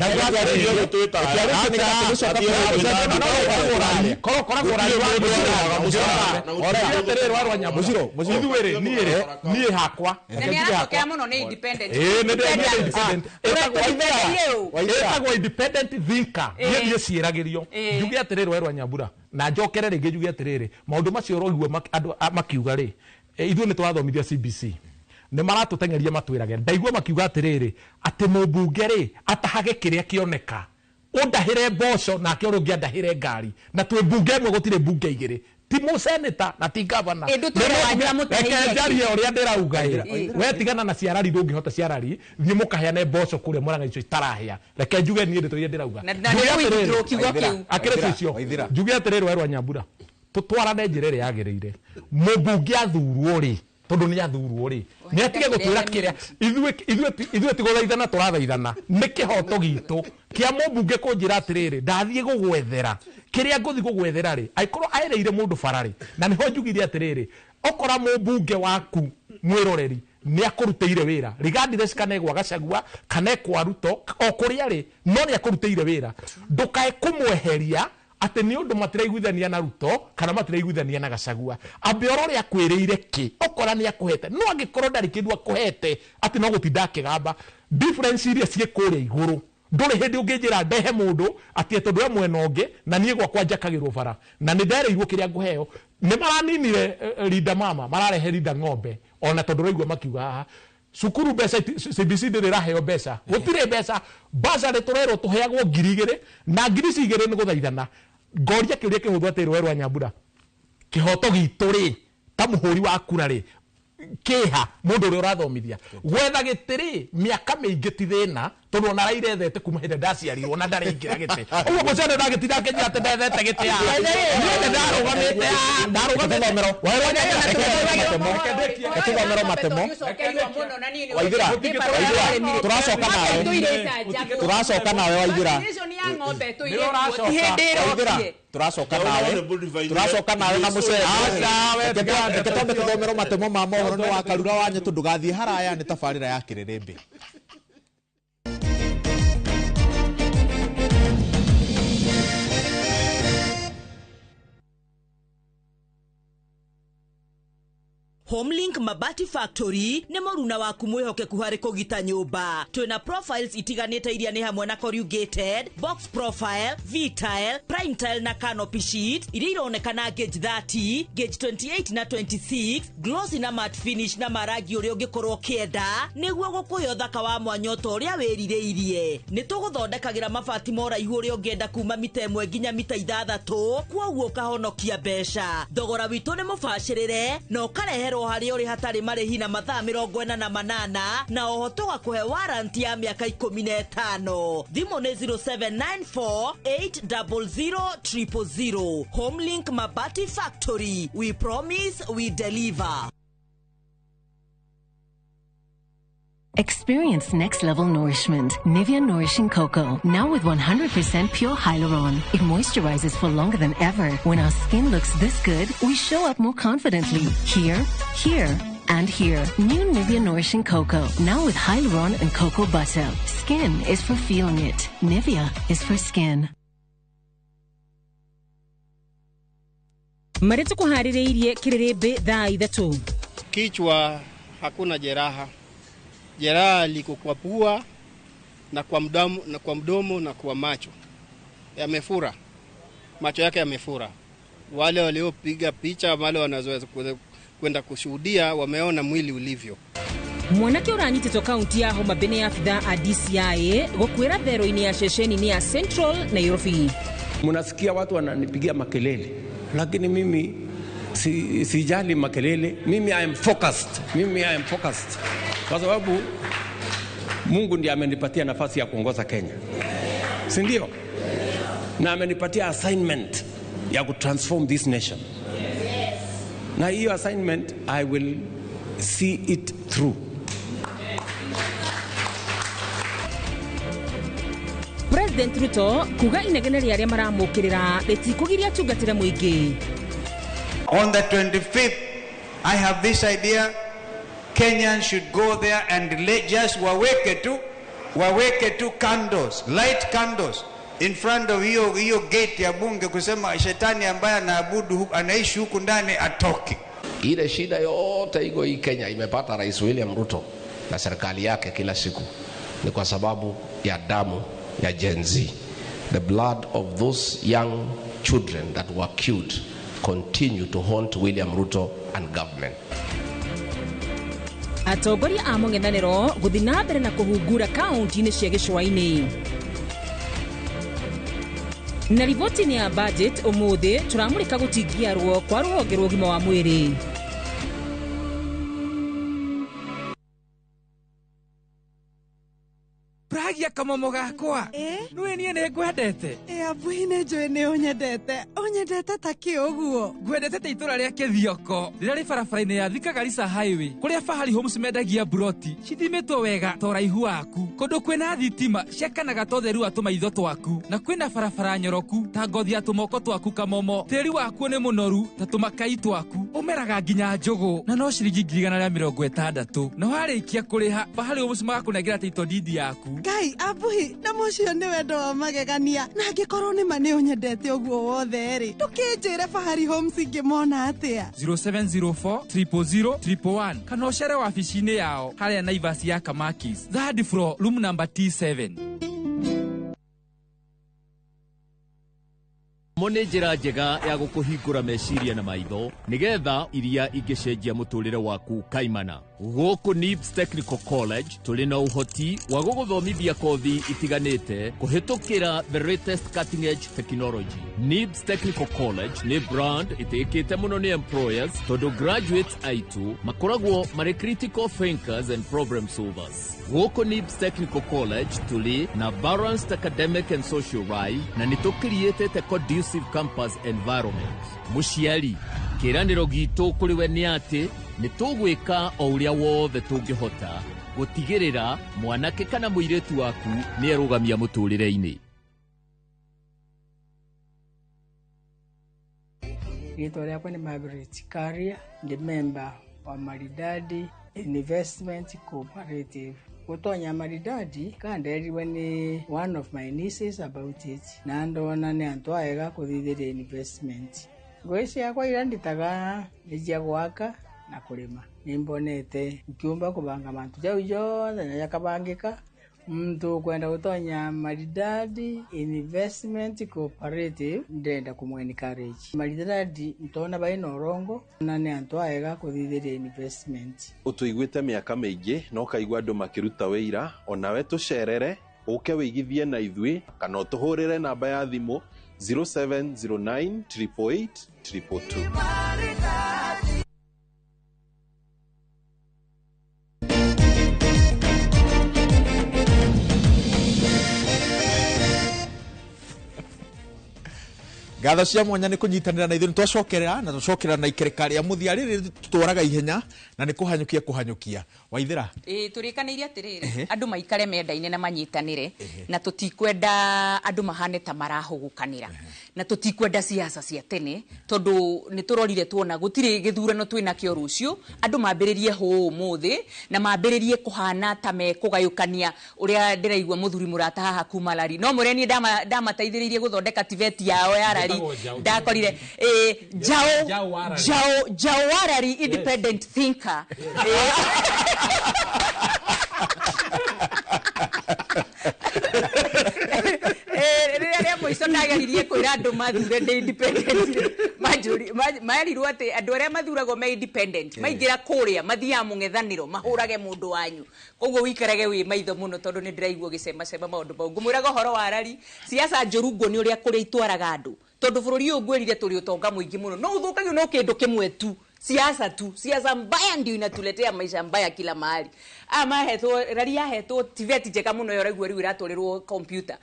Mũciro, Mũciro. Ithuĩ rĩ, niĩ rĩ, niĩ hakwa Na nĩ aracokera mũno nĩ independent. Ĩtagwo independent thinker. Niĩ niĩ ciĩragĩrio njuge atĩrĩrĩ, Wawerũ wa Nyambura, na njokere rĩngĩ njuge atĩrĩrĩ, maũndũ macio ũroigua andũ makiuga rĩ, ithuĩ nĩ tũrathomithio CBC, nĩ maratũteng'eria matwĩrage. Ndaigua makiuga atĩrĩrĩ, atĩ mũmbunge rĩ atahage kĩrĩa kĩoneka, ũndahĩre mboco nake ũrĩa ũngĩ andahĩre ngari, na twĩ mbunge ĩmwe gũtirĩ mbunge igĩrĩ, ti mũseneta na ti gavana. Reke njarie ũrĩa ndĩrauga ĩ, we tigana na ciarari, ndũngĩhota ciarari, thiĩ mũkaheane mboco kũrĩa Murang'a icio itarahĩa. Reke njuge niĩ ndeto iria ndĩrauga. Akĩrĩ cio njuge atĩrĩrĩ, Wawerũ wa Nyambura, tũtwarane njĩra ĩrĩa yagĩrĩire. Mũmbunge athurwo rĩ, Tondu ni athurwo ri ni atige gutwira kiria ithuĩ ti gũthaithana tũrathaithana nĩ kĩhoto gitũ kĩa mũmbunge kũnjĩra atĩrĩrĩ ndathiĩ gũgwethera kĩrĩa ngũthiĩ gũgwethera rĩ angĩkorwo aereire mũndũ bara rĩ na nĩho njugire atĩrĩrĩ okora mũmbunge waku mwĩroreri nĩ akũrutĩire wĩra regardless kana egwa Gachagua kana ekwa Ruto o kũrĩa rĩ no nĩ akũrutĩire wĩra ndũkae kũmweheria atĩ nĩ ũndũ matiraiguithania na Ruto kana matiraiguithania na Gachagua ambe orore akwĩrĩire kĩ okora nĩ akũhete no angĩkorwo ndarĩ kĩndũ akũhete atĩ no gũtinda akĩgamba difference iria ciĩ kũrĩa igũrũ ndũrĩ hĩndĩ ũngĩnjĩra ndehe mũndũ atĩ tondũ e mwena ũngĩ na niĩ gwakwa njakagĩrwo bara na nĩ ndereirwo kĩrĩa ngũheo nĩ maraninire rinda mama mararehe rinda ng'ombe ona tondũ ũraigua makiuga haha cukuru mbeca CBC ndĩrĩ ĩraheo mbeca gũtirĩ mbeca basarĩ tũrerwo tũheagwo 2,000 na 2,000 nĩ gũthaithana ngoria kĩũria kĩhũthũ atĩ rũe rwa Nyambura kĩhoto gitũ rĩ ta mũhũri wa kura rĩ kĩha mũndũ ũrĩa ũrathomithia gwetha gĩtĩ rĩ mĩaka mĩingĩ ti thĩna tondũ ona Raila ethete kuma hĩndĩ ndaciarirwo na ndarĩ ingĩra gĩtĩ ũguo mũcene ndagĩtinda akĩnjĩra atĩ ndethete gĩtĩ haha niĩ nĩ ndarũgamĩte haha ndarũgamĩte Tũthomero matemo Waithira tũracoka nawe tũracoka nawe Waithira tũracoka nawe tũracoka nawe na mũcene reke twambe tũthomero matemo ma mohoro nĩ wa Karura wa Nyetu ndũgathiĩ haraya nĩ tabarĩra ya Kĩrĩrĩmbĩ. Homelink Mabati Factory nĩ mũruna waku mwĩhokeku harĩ kũgita nyũmba. Twĩna profiles itiganĩte iria nĩ hamwe na corrugated, box profile, V-tile, prime tile na canopy sheet iria ironekana gauge 30, gauge 28 na 26, glossy na matte finish na marangi ũrĩa ũngĩkorwo ũkĩenda nĩguo gũkũhe ũthaka wa mwanya ta ũrĩa wĩrirĩirie. Nĩ tũgũthondekagĩra mabati ma ũraihu ũrĩa ũngĩenda kuma mita 1 nginya mita 6 kwoguo ũkahonokia mbeca. Thogora witũ nĩ mũbacĩrĩre na ũkareherwo harĩa ũrĩ hatarĩ marĩhi na mathaa 48 na oho tũgakũhe warranty ya mĩaka 15. Thimũ nĩ 0794 800 000. Homelink Mabati Factory, we promise we deliver. Experience next level nourishment. Nivea Nourishing Cocoa, now with 100% pure hyaluron. It moisturizes for longer than ever. When our skin looks this good, we show up more confidently. Here, here, and here. New Nivea Nourishing Cocoa, now with hyaluron and cocoa butter. Skin is for feeling it. Nivea is for skin. Marĩa tũkũharĩrĩirie Kĩrĩrĩmbĩ thaa 3. Kichwa hakuna jeraha. Jeraha liko kwa pua na kwa mdomo, na kwa mdomo na kwa macho. Yamefura. Macho yake yamefura. Wale waliopiga picha, wale wanaweza kwenda kushuhudia wameona mwili ulivyo. Mwanake ũranyitĩtwo kaunti ya Homa Bay nĩ abithaa a DCI gũkuĩra thero-inĩ ya ceceni ya Central Nairobi. Mnasikia watu wananipigia makelele, lakini mimi sijali makelele. Mimi I am focused. Mimi I am focused. Kwa sababu Mungu ndiye amenipatia nafasi ya kuongoza Kenya. Si ndio? Na amenipatia assignment ya kutransform this nation. Na hiyo assignment I will see it through. President Ruto kuga inegene rĩa arĩa maramũkĩrĩra rĩtikũgiria tungatĩre mũingĩ. On the 25th, I have this idea. Kenyans should go there and just waweke tu candles, light candles in front of hiyo gate ya bunge kusema shetani ambaye anaabudu anaishi huku ndani atoke. Ile shida yote iko hii Kenya imepata Rais William Ruto na serikali yake kila siku ni kwa sababu ya damu ya Gen Z. The blood of those young children that were killed continue to haunt William Ruto and government. Atongoria a mũng'ethanĩro gũthiĩ na mbere na kũhungura kaunti-inĩ cia gĩcũa-inĩ. Na riboti-inĩ ya budget ũmũthĩ tũramũrĩka gũtingiarwo kwa rũhonge rwa ũgima wa mwĩrĩ. Pragia kamomo gakwa. Nĩũĩ niĩ nĩ ngwendete. Ĩ abuhi nĩ njũĩ nĩ ũnyendete. Ũnyendete ta kĩ ũguo? Ngwendete ta itũra rĩa Kĩthioko rĩrĩa rĩ barabara-inĩ ya Thika Garissa Highway kũrĩa Fahari Homes mendagia buroti cithimĩtwo wega ta ũraihu waku, kũndũ kwĩna thitima ciakanaga ta ũtheru wa tũmaitho twaku, na kwĩna barabara nyoroku ta ngothi ya tũmoko twaku kamomo. Tĩri wakuo nĩ mũnoru ta tũmakai twaku, ũmeraga nginya njũgũ na no ciringi 160,000, na warĩkia kũrĩha Fahari Homes magakũnengera title deed yaku. Ngai abuhi, na mũcio nĩ wendo wa magegania. Na angĩkorwo nĩ ma nĩ ũnyendete ũguo wothe rĩ, ndũkĩnjĩre Fahari Homes ingĩmona atĩa? 0704 000 111 kana ũcere wabici-inĩ yao harĩa Naivas ya Kamakis, third floor, room number T7. Mo nĩ njĩra njega ya gũkũhingũra meciria na maitho nĩgetha iria ingĩcenjia mũtũrĩre waku kaimana. Gũkũ NIBS Technical College tũrĩ na ũhoti wa gũgũthomithia kothi itiganĩte kũhĩtũkĩra the latest cutting edge technology. NIBS Technical College nĩ brand ĩtĩkĩte mũno nĩ employers tondũ graduates aitũ makoragwo marĩ critical thinkers and problem solvers. Gũkũ NIBS Technical College tũrĩ na balanced academic and social life na nĩ tũkiriĩtĩte conducive campus environment. Mũciari, kĩĩranĩro gitũ kũrĩ we nĩ atĩ nĩ tũgwĩka o ũrĩa wothe tũngĩhota gũtigĩrĩra mwanake kana mũirĩtu waku nĩ erũgamia mũtũrĩre-inĩ. Rĩtwa rĩakwa nĩ Margaret Karia, ndĩ member wa Maridadi Investment Cooperative. Gũtonya Maridadi kanderirwe nĩ one of my nieces about it, na ndona nĩ antũ aega kũthithĩria investment. Ngũĩ ciakwa iria nditaga nĩ cia gwaka na kũrĩma. Nĩ mbonete nkiumba kũbanga mantu jau jothe na jakabangĩka. Mtu kwenda gũtonya Maridadi Investment Cooperative ndenda kũmũ encourage. Maridadi ntona baina ũrongo na nĩ antũ aega kũthithĩria investment. Ũtũiguĩte mĩaka mĩingĩ na ũkaigua andũ makĩruta wĩira, onawe tũcerere ũke wĩigithie na ithuĩ kana ũtũhũrĩre namba ya thimũ 0709 888 222. Ngatho cia mwanya nĩ kũnyitanĩra na ithuĩ, nĩ twacokerera na twacokerera na ikereka rĩa mũthia rĩrĩ tũtwaraga ihenya na nĩ kũhanyũkia kũhanyũkia. Waithĩra. Ĩ tũrĩkanĩire atĩrĩrĩ, andũ maikare mendaine na manyitanĩre, na tũtikwenda andũ mahane ta marahũgũkanĩra, na tũtikwenda siasa cia tene tondũ nĩ tũrorire tuona gũtirĩ gĩthurano twĩnakĩo rũciũ. Andũ mambĩrĩrie hũ ũmũthĩ na mambĩrĩrie kũhana ta mekũgayũkania ũrĩa ndĩraigua mũthuri mũrata haha kuma Lari. No mũrĩa niĩ ndamateithĩrĩirie gũthondeka tiveti yao ya Rari, ndakorire Jao Warari independent thinker. Rĩrĩa rĩa mũico ndageririe kwĩra andũ mathure ndĩ independent, marirwo atĩ andũ arĩa mathuragwo me independent maingĩra kũrĩa mathiaga mũng'ethanĩro mahũrage mũndũ wanyu. Koguo wĩikarage wĩ maitho mũno tondũ nĩ ndĩraigua ũgĩcemacema maũndũ mau. Ngũmwĩraga ũhoro wa Rari, siasa njũru nguo nĩ ũrĩa kũrĩa itwaraga andũ, tondũ bũrũri ũyũ ngwĩrire tũrĩ ũtonga mũingĩ mũno no ũthũkagio no kĩndũ kĩmwe tu, siasa tu. Siasa mbaya ndio inatuletea maisha mbaya kila mahali. Mahetwo Rari yahetwo tiveti njega mũno ĩyo ũraigua rĩu ĩratwarĩrwo computer,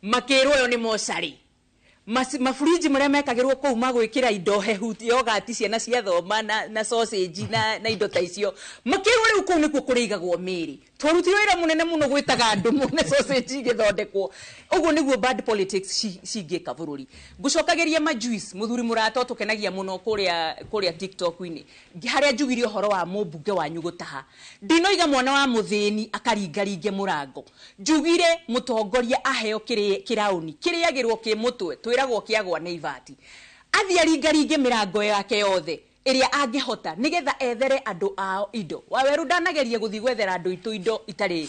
makĩrwo ĩyo nĩ mocarĩ. Mafuriji marĩa mekagĩrwo kũu magwĩkĩra indo hehu, yogati ciana ciathoma na sausage na indo ta icio, makĩrwo rĩu kũu nĩkuo kũrĩigagwo mĩĩrĩ. Twarutire wĩra mũnene mũno gwĩtaga andũ mone sausage igĩthondekwo. Ũguo nĩguo bad politics cingĩka bũrũri. Ngũcokagĩria majuice mũthuri mũrata ũtũkenagia mũno kũrĩa TikTok-inĩ, harĩa njugire ũhoro wa mũmbunge wanyu gũtaha. Ndinoiga mwana wa mũthĩni akaringaringe mũrango, njugire mũtongoria aheo kĩraũni kĩrĩagĩrwo kĩ mũtwe, twĩragwo kĩagwa nĩ ibati, athiĩ aringaringe mĩrango yake yothe ĩrĩa angĩhota nĩgetha ethere andũ ao indo. Waweru ndanageria gũthiĩ gwethera andũ itũ indo itarĩ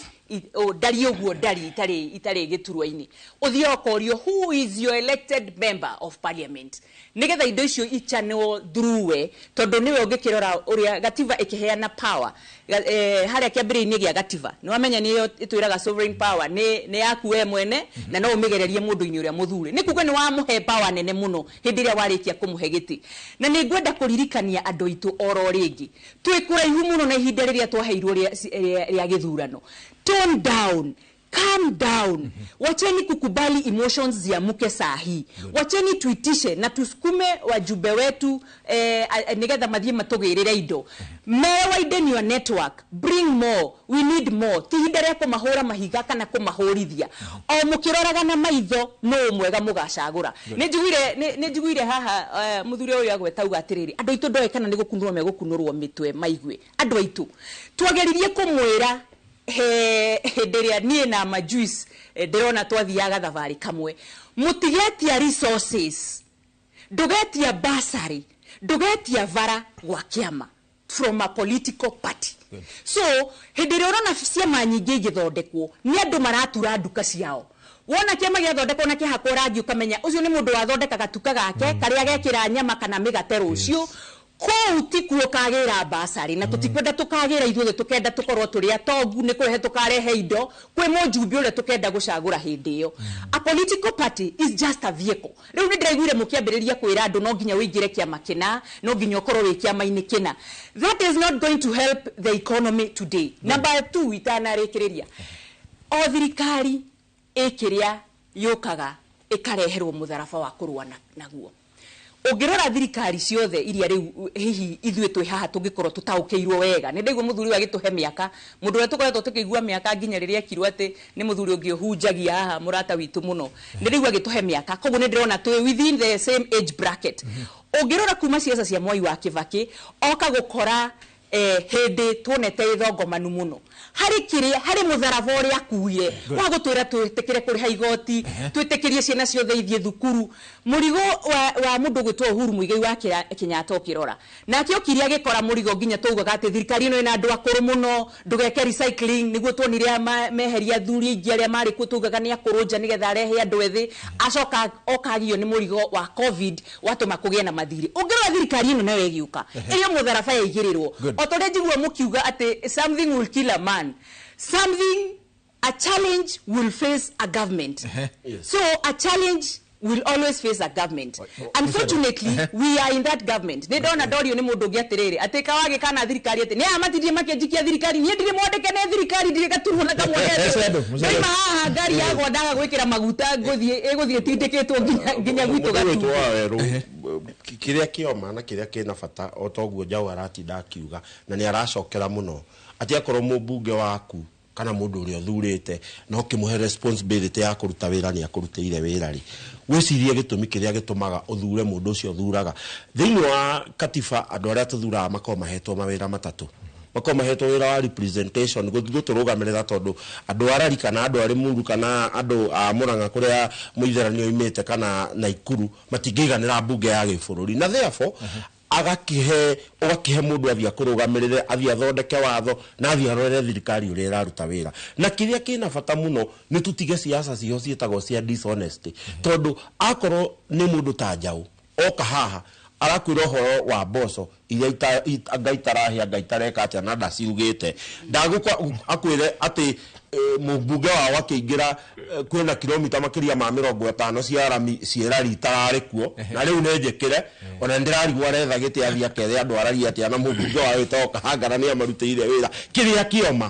ndari ũguo ndari itarĩ gĩturwa-inĩ. Ũthiĩ ũkorio who is your elected member of parliament nĩgetha indo icio ichanwo through we, tondũ nĩwe ũngĩkĩrora ũrĩa gatiba ĩkĩheana power harĩa kĩambĩrĩria-inĩ gĩa gatiba nĩ wamenya nĩyo ĩtwĩraga sovereign power nĩ yaku we mwene na no ũmĩgererie mũndũ-inĩ ũrĩa mũthure. Nĩ kuga nĩ wamũhe power nene mũno hĩndĩ ĩrĩa warĩkia kũmũhe gĩtĩ. Na nĩ ngwenda kũririkania andũ aitũ oro rĩngĩ twĩ kũraihu mũno na ihinda rĩrĩa twaheirwo rĩa gĩthurano. Tone down. Calm down. Wacheni kukubali emotions ziamuke saa hii. Wacheni tuitishe na tusukume wajumbe wetu nigetha mathie matugirire indo. Me widen your network, bring more, we need more. Ti ihinda ria kumahura mahiga kana kumahurithia. O mukiroraga na maitho no mwega mugacagura. Nĩ njiguire haha muthuri ũyũ agweta uga atiriri, andũ aitũ ndoĩ kana nĩ gũkunũrwo megũkunũrwo mĩtwe maigue. Andũ aitũ twageririe kũmwĩra he hĩndĩ ĩrĩa niĩ na majuice ndĩrona twathiaga thabarĩ kamwe, mũtigetia resources, ndũgetia basari, ndũgetia vara gwa kĩama from a political party. So hĩndĩ ĩrĩa ũrona ciama nyingĩ igĩthondekwo, nĩ andũ maratura nduka ciao. Wona kĩama gĩathondekwo na kĩhakwo rangi, ũkamenya ũcio nĩ mũndũ wathondeka gatuka gake karĩa gekĩra nyama kana mĩgate rũciũ. Kũu tikuo kagĩra basarĩ, na tũtikwenda tũkagĩra ithuothe, tũkenda tũkorwo tũrĩ atongu nĩ kũrehe tũkarehe indo kwĩ mũjumbe ũrĩa tũkenda gũcagũra hĩndĩ ĩyo. A political party is just a vehicle. Rĩu nĩ ndĩraiguire mũkĩambĩrĩria kwĩra andũ no nginya ũingĩre kĩama kĩna, no nginya ũkorwo wĩ kĩama-inĩ kĩna. That is not going to help the economy today. Number two, itanarĩkĩrĩria, o thirikari ĩkĩrĩa yũkaga ĩkareherwo mũtharaba wa kũrũa naguo. Ũngĩrora thirikari ciothe iria rĩu hihi ithuĩ twĩ haha tũngĩkorwo tũtaũkĩirwo wega, nĩ ndaigua mũthuri ũyũ agĩtũhe mĩaka, mũndũ ũrĩa tũkoretwo tũkĩigua mĩaka nginya rĩrĩa ekirwo atĩ nĩ mũthuri ũngĩ ũhunjagia haha, mũrata witũ mũno, nĩ ndaigua agĩtũhe mĩaka, koguo nĩ ndĩrona twĩ within the same age bracket. Ũngĩrora kuma ciaca cia Mwai wa Kĩbakĩ oka gũkora hĩndĩ tuonete ĩthongomanu mũno harĩ kĩrĩa harĩ mũtharaba ũrĩa akuire wa gũtwĩra twĩtĩkĩre kũrĩha igoti, twĩtĩkĩrie ciana ciothe ithiĩ thukuru. Mũrigo wa mũndũ gwĩtwo Uhuru Muigai wa Kenyatta, ũkĩrora nake okire agĩkora mũrigo nginya taugaga atĩ thirikari ĩno ĩna andũ akũrũ mũno, ndũgeke recycling, nĩguo tuonire meheria athuri aingĩ arĩa marĩ kuo taugaga nĩ akũrũ nja nĩgetha arehe andũ ethĩ. Acoka okagio nĩ mũrigo wa COVID watũma kũgĩe na mathirĩ. Ũngĩrora thirikari ĩno nayo ĩgĩũka ĩrĩ mũtharaba yaigĩrĩrwo. O ta ũrĩa njigua mũkiuga atĩ something will kill a man, something, a challenge will face a government. So a challenge will always face a government. Unfortunately, we are in that government. Nĩ ndona ndorio nĩ mũndũ ũngĩ atĩrĩrĩ, atĩ kawagĩ kana thirikari atĩ nĩ aya matindie makĩnjikia thirikari, niĩ ndirĩ mwandĩke nĩ thirikari, ndirĩ gaturwo na kamwe. Ndoima haha ngari yagwa ndaga gwĩkĩra maguta, ngũthiĩ ĩgũthiĩ tindĩkĩtwo nginya gwitũ. Mũndũ Gatundu. wa werũ, kĩrĩa kĩoma na kĩrĩa kĩna bata, o toguo Njaũ aratinda akiuga na nĩ aracokera mũno, atĩ akorwo mũmbunge waku kana mũndũ ũrĩa ũthurĩte no kĩmũhe responsibility ya kũruta wĩra, nĩ akũrutĩire wĩra rĩ, wĩcirie gĩtũmi kĩrĩa gĩtũmaga ũthure mũndũ ũcio ũthuraga. Thĩinĩ wa katiba, andũ arĩa tũthuraga makoragwo mahetwo mawĩra matatũ. Makoragwo mahetwo wĩra wa representation, gũtũrũgamĩrĩra, tondũ andũ a Rari kana andũ a Limuru kana andũ a Murang'a kũrĩa mũitherani oimĩte kana Naikuru matingĩiganĩra mbunge ya gĩbũrũri, na therefore agakihe ũgakihe mũndũ athiĩ akũrũgamĩrĩre, athiĩ athondeke watho na athiĩ arore thirikari ũrĩa ĩraruta wĩra. Na kĩrĩa kĩna bata mũno nĩ tũtige siasa ciho ciĩtagwo cia dishonesty, tondũ akorwo nĩ mũndũ ta Njaũ oka haha arakwĩra ũhoro wa mboco iria Ngai itarahĩa, Ngai itareka atĩa na ndaciugĩte, ndagũka akwĩre atĩ mũmbunge wao akĩingĩra, kwĩna kilomita makĩria ma 50 cia rami ciĩrari itararĩ kuo na rĩu nĩ njĩkĩre. Ona nĩndĩrarigwo aretha gĩtĩ athiĩ akethe andũ araria atĩa na mũmbunge wao wĩtagwo Kahangara nĩ amarutĩire wĩra. Kĩrĩa kĩoma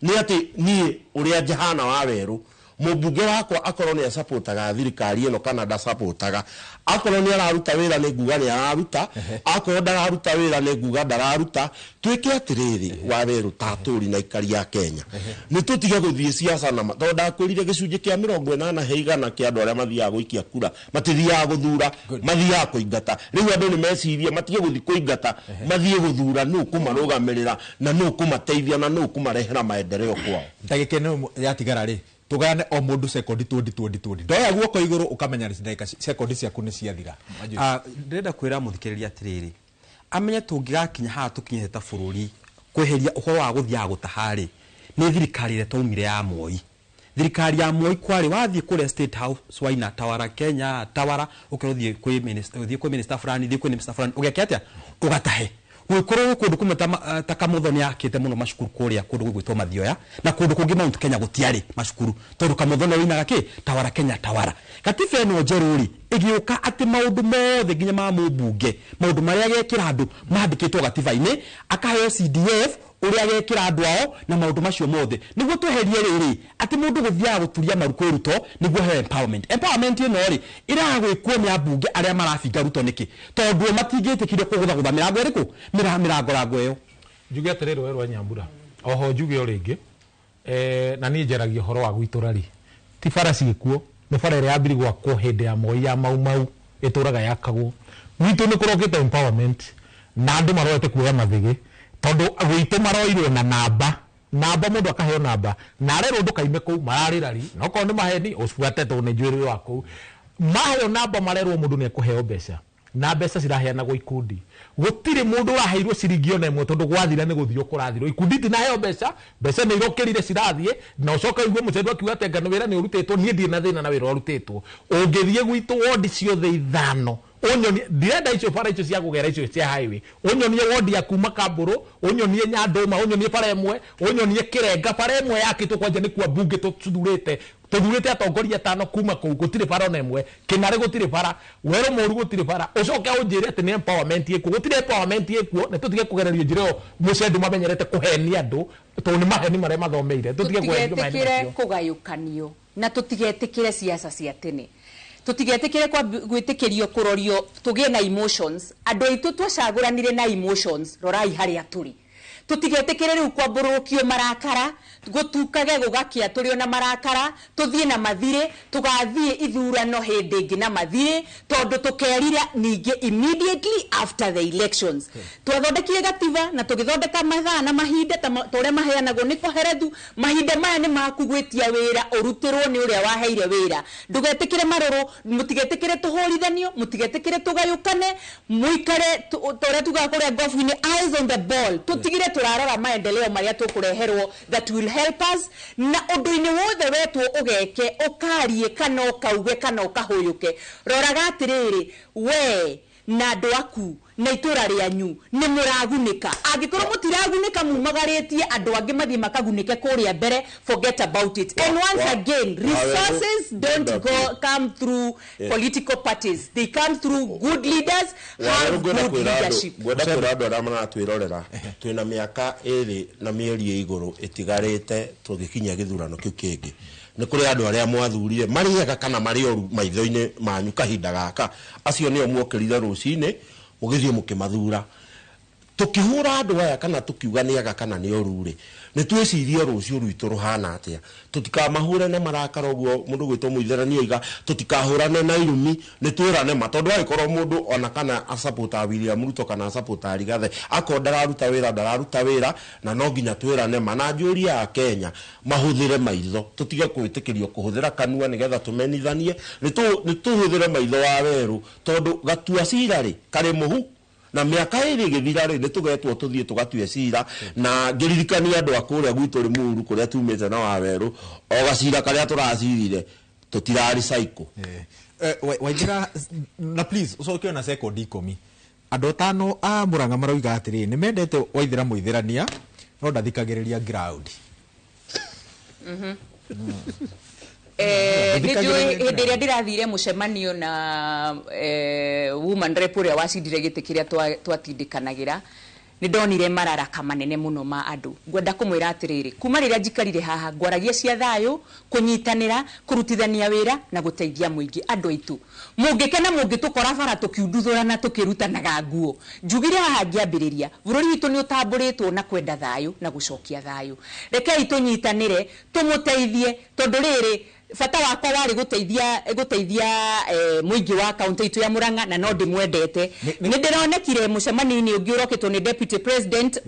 nĩ atĩ niĩ ũrĩa njahana wa werũ, mũmbunge wakwa akorwo nĩ acapotaga thirikari ĩno kana ndacapotaga, akorwo nĩ araruta wĩra nĩ nguga nĩ araruta, akorwo ndararuta wĩra nĩ nguga ndararuta. Twĩke atĩrĩrĩ, wa werũ, ta atũri na ikari ya Kenya, nĩ tũtige gũthiĩ siasa na tondũ ndakwĩrire gĩcunjĩ kĩa 80% kĩa andũ arĩa mathiaga gũikia kura matithiaga gũthura, mathiaga kũingata. Rĩu andũ nĩ mecirie matige gũthiĩ kũingata, mathiĩ gũthura nũ kũmarũgamĩrĩra na nũ kũmateithia na nũ kũmarehera maendeleo kwao. Ndagĩka ĩno yatigara rĩ, tũgayane o mũndũ sekondi 20 20 20. Ndoya guoko igũrũ ũkamenya ndagĩka sekondi ciaku nĩ ciathira. Ndĩrenda kwĩra mũthikĩrĩria atĩrĩrĩ, amenye tũngĩgakinya haha tũkinyĩte ta bũrũri kweheria ũhoro wa gũthiaga gũtaha-rĩ, nĩ thirikari ĩrĩa twaumire ya Moi. Thirikari ya Moi kwarĩ wathiĩ kũrĩa State House waina "Tawara Kenya tawara", ũkerwo thiĩ kwĩ minister, thiĩ kwĩ minister fulani, thiĩ kwĩ minister fulani, ũgeke atĩa, ũgatahe. Gwĩkorwo kũndũ kũmwe ta Kamũtho nĩ akĩte mũno macukuru kũrĩa kũndũ gũgwĩtwo Mathioya, na kũndũ kũngĩ Mount Kenya gũtiarĩ macukuru tondũ Kamũtho nĩ wĩinaga kĩ "Tawara Kenya tawara". Gatiba ĩno njerũ rĩ, ĩgĩũka atĩ maũndũ mothe nginya ma mũmbunge, maũndũ marĩa agekĩra andũ mandĩkĩtwo gatiba-inĩ, akaheo CDF. Ũrĩa agekĩra andũ ao na maũndũ macio mothe nĩguo tweherie rĩrĩ atĩ mũndũ gũthiaga gũturia maru kwĩ Ruto nĩguo heo empowerment. Empowerment ĩno rĩ ĩraga gwĩkwo nĩ ambunge arĩa marabinga Ruto nĩkĩ? Tondũ o matingĩtĩkire kũgũthagũtha mĩrango ĩrĩkũ, mĩrango ĩyo. Njuge atĩrĩrĩ, werũ wa Nyambura, oho njuge o rĩngĩ, na niĩ njaragia ũhoro wa gwitũ rari ti bara ciĩkuo, nĩ bara ĩrĩa yambiri gwakwo hĩndĩ ya Moi ya Mau Mau ĩtũraga yakagwo. Gwitũ nĩ kũrokĩte empowerment na andũ marorete kuoya mathĩgĩ, tondũ gwitũ maroirwo na namba namba, mũndũ akaheo namba na arerwo ndũkaime kũu mararĩ rari, na okorwo nĩ maheni ũbuate, tondũ nĩ njuĩrĩ wa kũu. Maheo namba, marerwo mũndũ nĩ ekũheo mbeca, na mbeca ciraheanagwo ikundi. Gũtirĩ mũndũ ũraheirwo ciringi ona ĩmwe, tondũ gwathira nĩ gũthio kũrathirwo. Ikundi itinaheo mbeca, mbeca nĩ irokĩrire cirathiĩ. Na ũcoke ũigue mũcendu akiuga atĩ anga nĩ wĩra nĩ ũrutĩtwo. Niĩ ndirĩ na thĩna na wĩra ũrutĩtwo. Ũngĩthiĩ gwitũ wondi ciothe 5 ũnyonie, ndirenda icio bara icio cia kũgera, icio cia highway, ũnyonie wondi ya kuma Kambũrũ, ũnyonie Nyandũma, ũnyonie bara ĩmwe, ũnyonie Kĩrenga bara ĩmwe yakĩtwo. Kwanja nĩ kwa mbunge tũthurĩte, tũthurĩte atongoria 5 kuma kũu, gũtirĩ bara ona ĩmwe. Kĩnarĩ gũtirĩ bara, Werũ Mũru gũtirĩ bara. Ũcoke ũnjĩre atĩ nĩ empowerment ĩkuo? Gũtirĩ empowerment ĩkuo. Nĩ tũtige kũgererio njĩra ĩyo mũcendu mamenyerete kũhenia andũ, tondũ nĩ maheni marĩa mathomeire. Tũtige kũgererio maheni Tũtigetĩkĩre macio. kũgayũkanio na tũtigetĩkĩre siasa cia tene, tũtigetĩkĩre gwĩtĩkĩrio kũrorio tũgĩe na emotions. Andũ aitũ twacagũranire na emotions, rorai harĩa tũrĩ. Tũtigetĩkĩre rĩu kwambũrũkio marakara, gũtukage gũgakĩa tũrĩ ona marakara, tũthiĩ na mathirĩ. Tũgathiĩ ithurano hĩndĩ ĩngĩ na mathirĩ, tondũ tũkerira ningĩ immediately after the elections. Twathondekire gatiba na tũgĩthondeka mathaa na mahinda ta ũrĩa maheanagwo nĩ koherethu. Mahinda maya nĩ maku gwĩtia wĩra ũrutĩrwo nĩ ũrĩa waheire wĩra. Ndũgetĩkĩre marũrũ, mũtigetĩkĩre tũhũrithanio, mũtigetĩkĩre tũgayũkane, mũikare ta ũrĩa tugaga kũrĩa golf-inĩ, eyes on the ball. Tũtigire tũrarora maendeleo marĩa tũkũreherwo that will help us. Na ũndũ-inĩ wothe wetwo ũgeke, ũkarie kana ũkauge kana ũkahũyũke, roraga atĩrĩrĩ, we na andũ aku na itũra rĩanyu nĩ mũragunĩka. Angĩkorwo mũtiragunĩka, mumagarĩtie andũ angĩ mathiĩ makagunĩke kũrĩa mbere, forget about it. And once again, resources don't go come through political parties, they come through good leaders. Have good leadership. Ngwenda kwĩra andũ arĩa maratwĩrorera, twĩna mĩaka 2 na mĩeri ĩ igũrũ ĩtigarĩte tũgĩkinya gĩthurano kĩu kĩngĩ. Nĩ kũrĩ andũ arĩa mwathurire, marĩ ega kana marĩ oru maitho-inĩ manyu kahinda gaka, acio nĩo muokĩrire rũcinĩ mũgĩthiĩ mũkĩmathura. Tũkĩhũra andũ aya kana tũkiuga nĩ ega kana nĩ oru rĩ, nĩ twĩcirie rũciũ rwitũ rũhana atĩa. Tũtikamahũre na marakara, ũguo mũndũ gwĩtwo mũitherani oiga, tũtikahũrane na irumi, nĩ twĩrane ma, tondũ angĩkorwo mũndũ ona kana asapota William Ruto kana asapota Rigathi, akorwo ndararuta wĩra, ndararuta wĩra, na no nginya twĩrane ma. Na njũria ya Kenya mahũthĩre maitho, tũtige kwĩtĩkĩrio kũhũthĩra kanua nĩgetha tũmenithanie. Nĩ tũhũthĩre maitho wa werũ, tondũ gatua cira rĩ karĩ mũhu, na mĩaka 2 ĩgĩthira rĩ, nĩ tũgetwo tũthiĩ tũgatue cira. Na ngĩririkania andũ a kũrĩa gwitũ Rĩmuru, kũrĩa tumĩte na Wawerũ, o gacira karĩa tũracirire tũtiraricaiku. Waithera, na please ũcoke ona sekondi 10. Andũ 5 a Murang'a marauga atĩrĩ, nĩ mendete Waithera mũitherania, no ndathikagĩrĩria ground. Nĩ njũĩ hĩndĩ ĩrĩa ndĩrathire mũcemanio na woman rep ũrĩa wacindire gĩtĩ kĩrĩa twatindĩkanagĩra, nĩ ndonire mararaka manene mũno ma andũ. Ngwenda kũmwĩra atĩrĩrĩ, kuma rĩrĩa njikarire haha ngwaragia cia thayũ, kũnyitanĩra, kũrutithania wĩra na gũteithia mũingĩ. Andũ aitũ mũngĩkena mũngĩtũkora bara tũkiunduthũrana tũkĩrutanaga nguo. Njugire haha ngĩambĩrĩria, bũrũri witũ nĩ ũtambũrĩtwo na kwenda thayũ na gũcokia thayũ. Rekei tũnyitanĩre, tũmũteithie, tondũ rĩrĩ bata wakwa warĩ gũteithia mũingĩ wa kaunti itũ ya Murang'a, na no ndĩmwendete. Nĩ ndĩronekire mũcemanio-inĩ ũngĩ ũrokĩtwo nĩ deputy president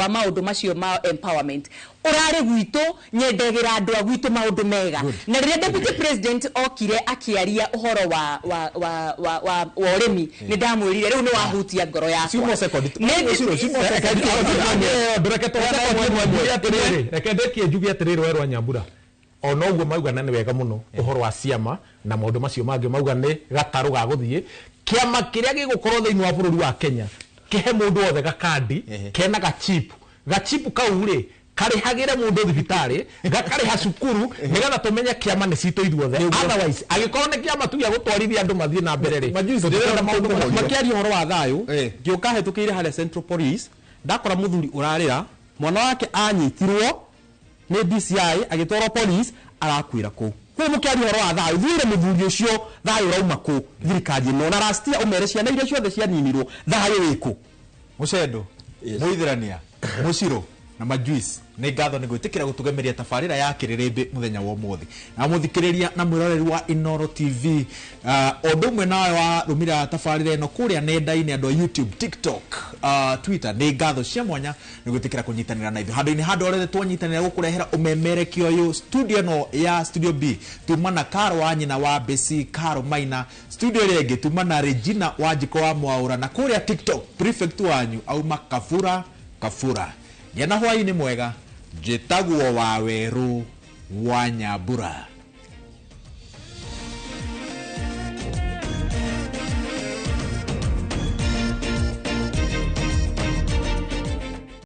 wa maũndũ macio ma empowerment ũrarĩ gwitũ. Nyendagĩra andũ a gwitũ maũndũ mega, na rĩrĩa deputy president okire akĩaria ũhoro wa ũrĩmi, nĩ ndamwĩrire rĩu nĩ wahutia ngoro yakwa. Reke ndĩkie njuge atĩrĩrĩ, werũ Nyambura, ona ũguo mauga na nĩ wega mũno ũhoro wa ciama na maũndũ macio mangĩ mauga nĩ gatarũ ga gũthiĩ. Kĩama kĩrĩa gĩgũkorwo thĩinĩ wa bũrũri wa Kenya kĩhe mũndũ wothe gakandi kena gachip, gachip kau rĩ karĩhagĩre mũndũ thibitarĩ, gakarĩha cukuru, nĩgetha tũmenye kĩama nĩ citũ ithuothe. Otherwise angĩkorwo nĩ kĩama tu gĩa gũtwarithia andũ mathiĩ na mbere rĩ, tũtirenda maũndũ macio. Makĩaria ũhoro wa thayũ, ngĩũka hetũkĩire harĩa Central Police, ndakora mũthuri ũrarĩra. Mwana wake anyitirwo nĩ DCI agĩtwarwo police, arakuĩra kũu. Kũu mũkĩaria ũhoro wa thayũ, thuire mũthuri ũcio, thayũ ũrauma kũ thirikari ĩno? Na rastia ũmere ciana iria ciothe cianinirwo, thayũ wĩkũ? Mucendo, muithirania, muciro na majuice, nĩ ngatho nĩ gwĩtĩkĩra gũtũgemeria tabarĩra ya kĩrĩrĩmbĩ mũthenya wa ũmũthĩ. Na mũthikĩrĩria na mwĩroreri wa Inoro TV, o ũndũ ũmwe nawe wa rũmĩrĩra tabarĩra ĩno kũrĩa nenda-inĩ, andũ a YouTube, TikTok, Twitter, nĩ ngatho cia mwanya nĩ gwĩtĩkĩra kũnyitanĩra na ithuĩ handũ-inĩ handũ orothe twanyitanĩra gũkũrehera ũmemerekio ũyũ. Studio ĩno ya Studio B tuma na Karo wa nyina wa Besi, Karo Maina. Studio ĩrĩa ĩngĩ tuma na Regina wa Njiko wa Mwaũra, na kũrĩa TikTok prefect wanyu auma Kabura Kabura. Gĩa na hwaĩ-inĩ mwega. Njĩtagwo Wawerũ wa Nyambura.